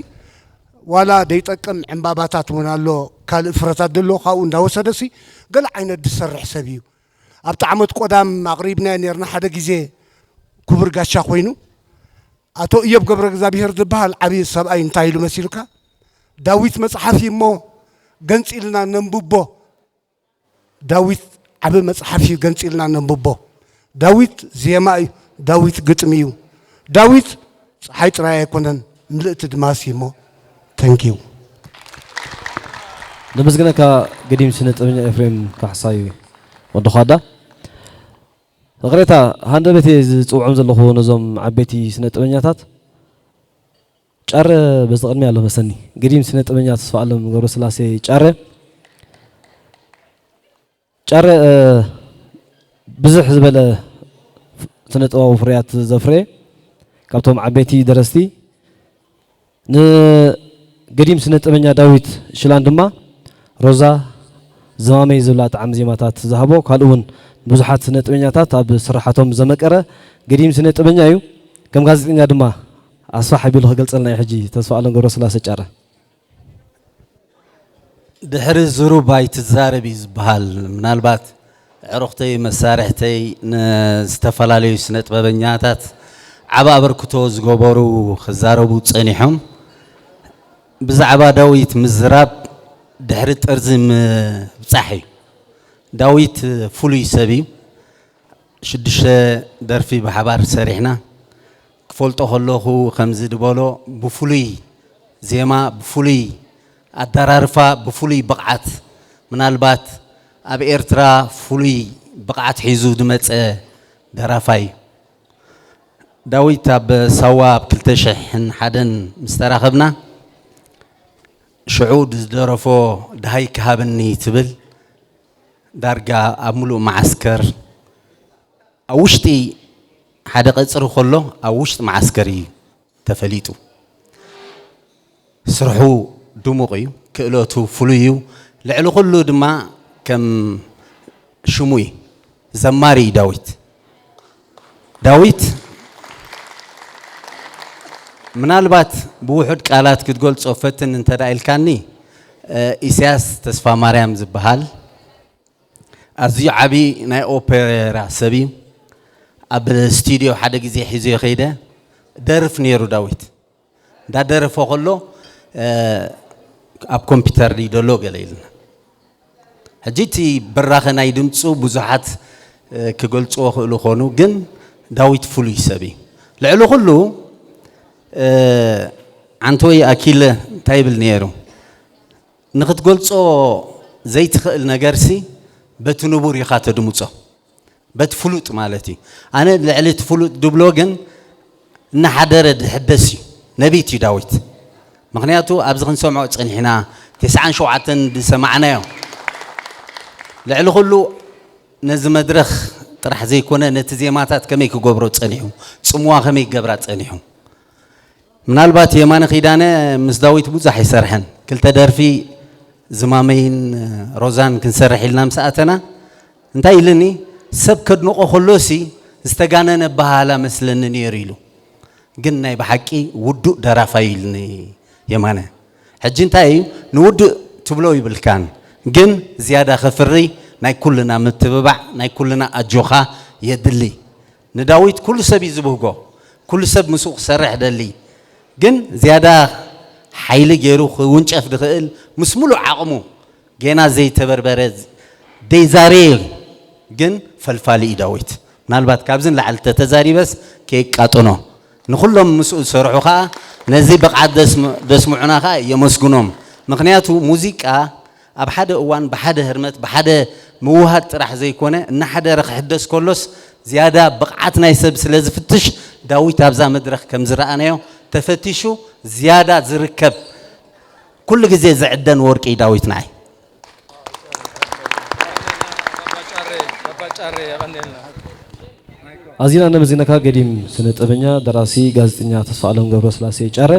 ዋላ ደይጠቅም ዕምባባታት እውን ኣሎ፣ ካልእ ፍረታት ዘሎ ካብኡ እንዳወሰደሲ ገለ ዓይነት ዝሰርሕ ሰብ እዩ። ኣብቲ ዓመት ቆዳም ኣቕሪብናዮ ነርና ሓደ ግዜ ክቡር ጋሻ ኮይኑ። ኣቶ እዮብ ገብረ እግዚኣብሄር ዝበሃል ዓብዪ ሰብኣይ እንታይ ኢሉ መሲሉካ? ዳዊት መጽሓፍ እዩ እሞ ገንጺልና ነንብቦ። ዳዊት ዓቢ መጽሓፍ እዩ፣ ገንጺልና ነንብቦ። ዳዊት ዜማ እዩ፣ ዳዊት ግጥሚ እዩ። ዳዊት ጸሓይ ጥራይ ኣይኮነን፣ ምልእቲ ድማ እዩ እሞ። ተንኪዩ። ነመስግነካ ገዲም ስነ ጥበበኛ ኤፍሬም ካሕሳይ ወዲ ዃዳ። ይቕሬታ፣ ሃንደበት እየ ዝጽውዖም ዘለኹ ነዞም ዓበይቲ ስነ ጥበበኛታት። ጫረ በዚ ቅድሚያ ኣሎ መሰኒ። ገዲም ስነ ጥበበኛ ተስፋኣለም ገብረስላሴ ጫረ። ጫረ፣ እ፣ ብዝሕ ዝበለ ስነ ጥበባዊ ፍርያት ዘፍረየ፣ ካብቶም ዓበይቲ ደረስቲ። ንገዲም ስነ ጥበበኛ ዳዊት ሽላን ድማ ሮዛ ዝማመይ ዝብላ ጣዕሚ ዜማታት ዝሃቦ፣ ካልእ እውን ብዙሓት ስነ ጥበበኛታት ኣብ ስርሓቶም ዘመቀረ ገዲም ስነ ጥበበኛ እዩ። ከም ጋዜጠኛ ድማ ኣስፋሕ ኣቢሉ ክገልጸልና እዩ ሕጂ ተስፋኣለም ገብረስላሴ ጫረ። ድሕሪ ዝሩብ ኣይትዛረብ እዩ ዝበሃል። ምናልባት ኣዕሩኽተይ መሳርሕተይ ንዝተፈላለዩ ስነ ጥበበኛታት ዓቢ ኣበርክቶ ዝገበሩ ክዛረቡ ጸኒሖም። ብዛዕባ ዳዊት ምዝራብ ድሕሪ ጥርዚ ምብጻሕ እዩ። ዳዊት ፍሉይ ሰብ እዩ። ሽዱሽተ ደርፊ ብሓባር ሰሪሕና። ክፈልጦ ከለኹ ከምዚ ዝበሎ ብፍሉይ ዜማ፣ ብፍሉይ ኣደራርፋ፣ ብፍሉይ ብቕዓት፣ ምናልባት ኣብ ኤርትራ ፍሉይ ብቕዓት ሒዙ ዝመጸ ደራፋይ እዩ። ዳዊት ኣብ ሳዋ ኣብ ክልተ ሽሕን ሓደን ምስ ተራኸብና፣ ሽዑ ዝደረፎ ደሃይ ክሃበኒ ትብል ዳርጋ ኣብ ምሉእ መዓስከር ኣብ ውሽጢ ሓደ ቀጽሪ ከሎ ኣብ ውሽጢ መዓስከር እዩ ተፈሊጡ። ስርሑ ድሙቕ እዩ፣ ክእለቱ ፍሉይ እዩ። ልዕሊ ኩሉ ድማ ከም ሽሙ እዩ፣ ዘማሪ እዩ ዳዊት። ዳዊት ምናልባት ብውሑድ ቃላት ክትገልጾ ፈትን እንተ ደኣ ኢልካኒ፣ እ፣ ኢሳያስ ተስፋማርያም ዝበሃል ኣዝዩ ዓቢ ናይ ኦፔራ ሰብ እዩ። ኣብ ስቱድዮ ሓደ ግዜ ሒዞ ከይደ ደርፍ ነይሩ ዳዊት። እንዳደረፈ ከሎ፣ እ፣ ኣብ ኮምፒውተር ድዩ ዘሎ ገለ ኢልና። ሕጂ እቲ ብራኸ ናይ ድምፁ ብዙሓት፣ እ፣ ክገልፅዎ ክእሉ ኾኑ፣ ግን ዳዊት ፍሉይ ሰብ እዩ። ልዕሊ ኩሉ፣ እ፣ ዓንተወይ ኣኪለ እንታይ ይብል ነይሩ? ንኽትገልጾ ዘይትኽእል ነገርሲ በቲ ንቡር ኢኻ ተድምጾ። በቲ ፍሉጥ ማለት እዩ። ኣነ ልዕሊ እቲ ፍሉጥ ድብሎ ግን እናሓደረ ድሕደስ እዩ። ነቢት እዩ ዳዊት። ምኽንያቱ ኣብዚ ክንሰምዖ ጸኒሕና፣ ተስዓን ሸውዓተን ዝሰማዕናዮ። ልዕሊ ኩሉ ነዚ መድረኽ ጥራሕ ዘይኮነ ነቲ ዜማታት ከመይ ክገብሮ ጸኒሑ፣ ጽምዋ ከመይ ክገብራ ጸኒሑ። ምናልባት የማነ ኪዳነ ምስ ዳዊት ብዙሕ ኣይሰርሐን። ክልተ ደርፊ ዝማመይን ሮዛን ክንሰርሕ ኢልና ምስ ኣተና፣ እንታይ ኢልኒ? ሰብ ከድንቖ ከሎሲ ዝተጋነነ ኣበሃህላ መስለኒ ነይሩ ኢሉ። ግን ናይ ብሓቂ ውዱእ ደራፋይ ኢልኒ የማነ። ሕጂ እንታይ እዩ? ንውዱእ ትብሎ ይብልካን፣ ግን ዝያዳ ከፍሪ ናይ ኩልና ምትብባዕ፣ ናይ ኩልና ኣጆኻ የድሊ። ንዳዊት ኩሉ ሰብ እዩ ዝብህጎ፣ ኩሉ ሰብ ምስኡ ክሰርሕ ደሊ። ግን ዝያዳ ሓይሊ ገይሩ ክውንጨፍ ዝኽእል ምስ ሙሉእ ዓቕሙ ጌና ዘይተበርበረ ዘይዛረየ ግን ፈልፋሊ እዩ ዳዊት። ምናልባት ካብዚ ንላዕሊ ተተዛሪበስ ከየቃጥኖ። ንኹሎም ምስኡ ዝሰርሑ ኸዓ ነዚ ብቕዓት ዘስምዑና ኸዓ የመስግኖም። ምኽንያቱ ሙዚቃ ኣብ ሓደ እዋን ብሓደ ህርመት ብሓደ ምውሃድ ጥራሕ ዘይኮነ እናሓደረ ክሕደስ ከሎስ ዝያዳ ብቕዓት ናይ ሰብ ስለ ዝፍትሽ ዳዊት ኣብዛ መድረኽ ከም ዝረኣናዮ ተፈቲሹ ዝያዳ ዝርከብ ኩሉ ግዜ ዝዕደን ወርቂ እዩ ዳዊት ንዓይ። ኣዚና ነመስግነካ ገዲም ስነ ጥበበኛ፣ ደራሲ፣ ጋዜጠኛ ተስፋኣለም ገብረስላሴ ጫረ።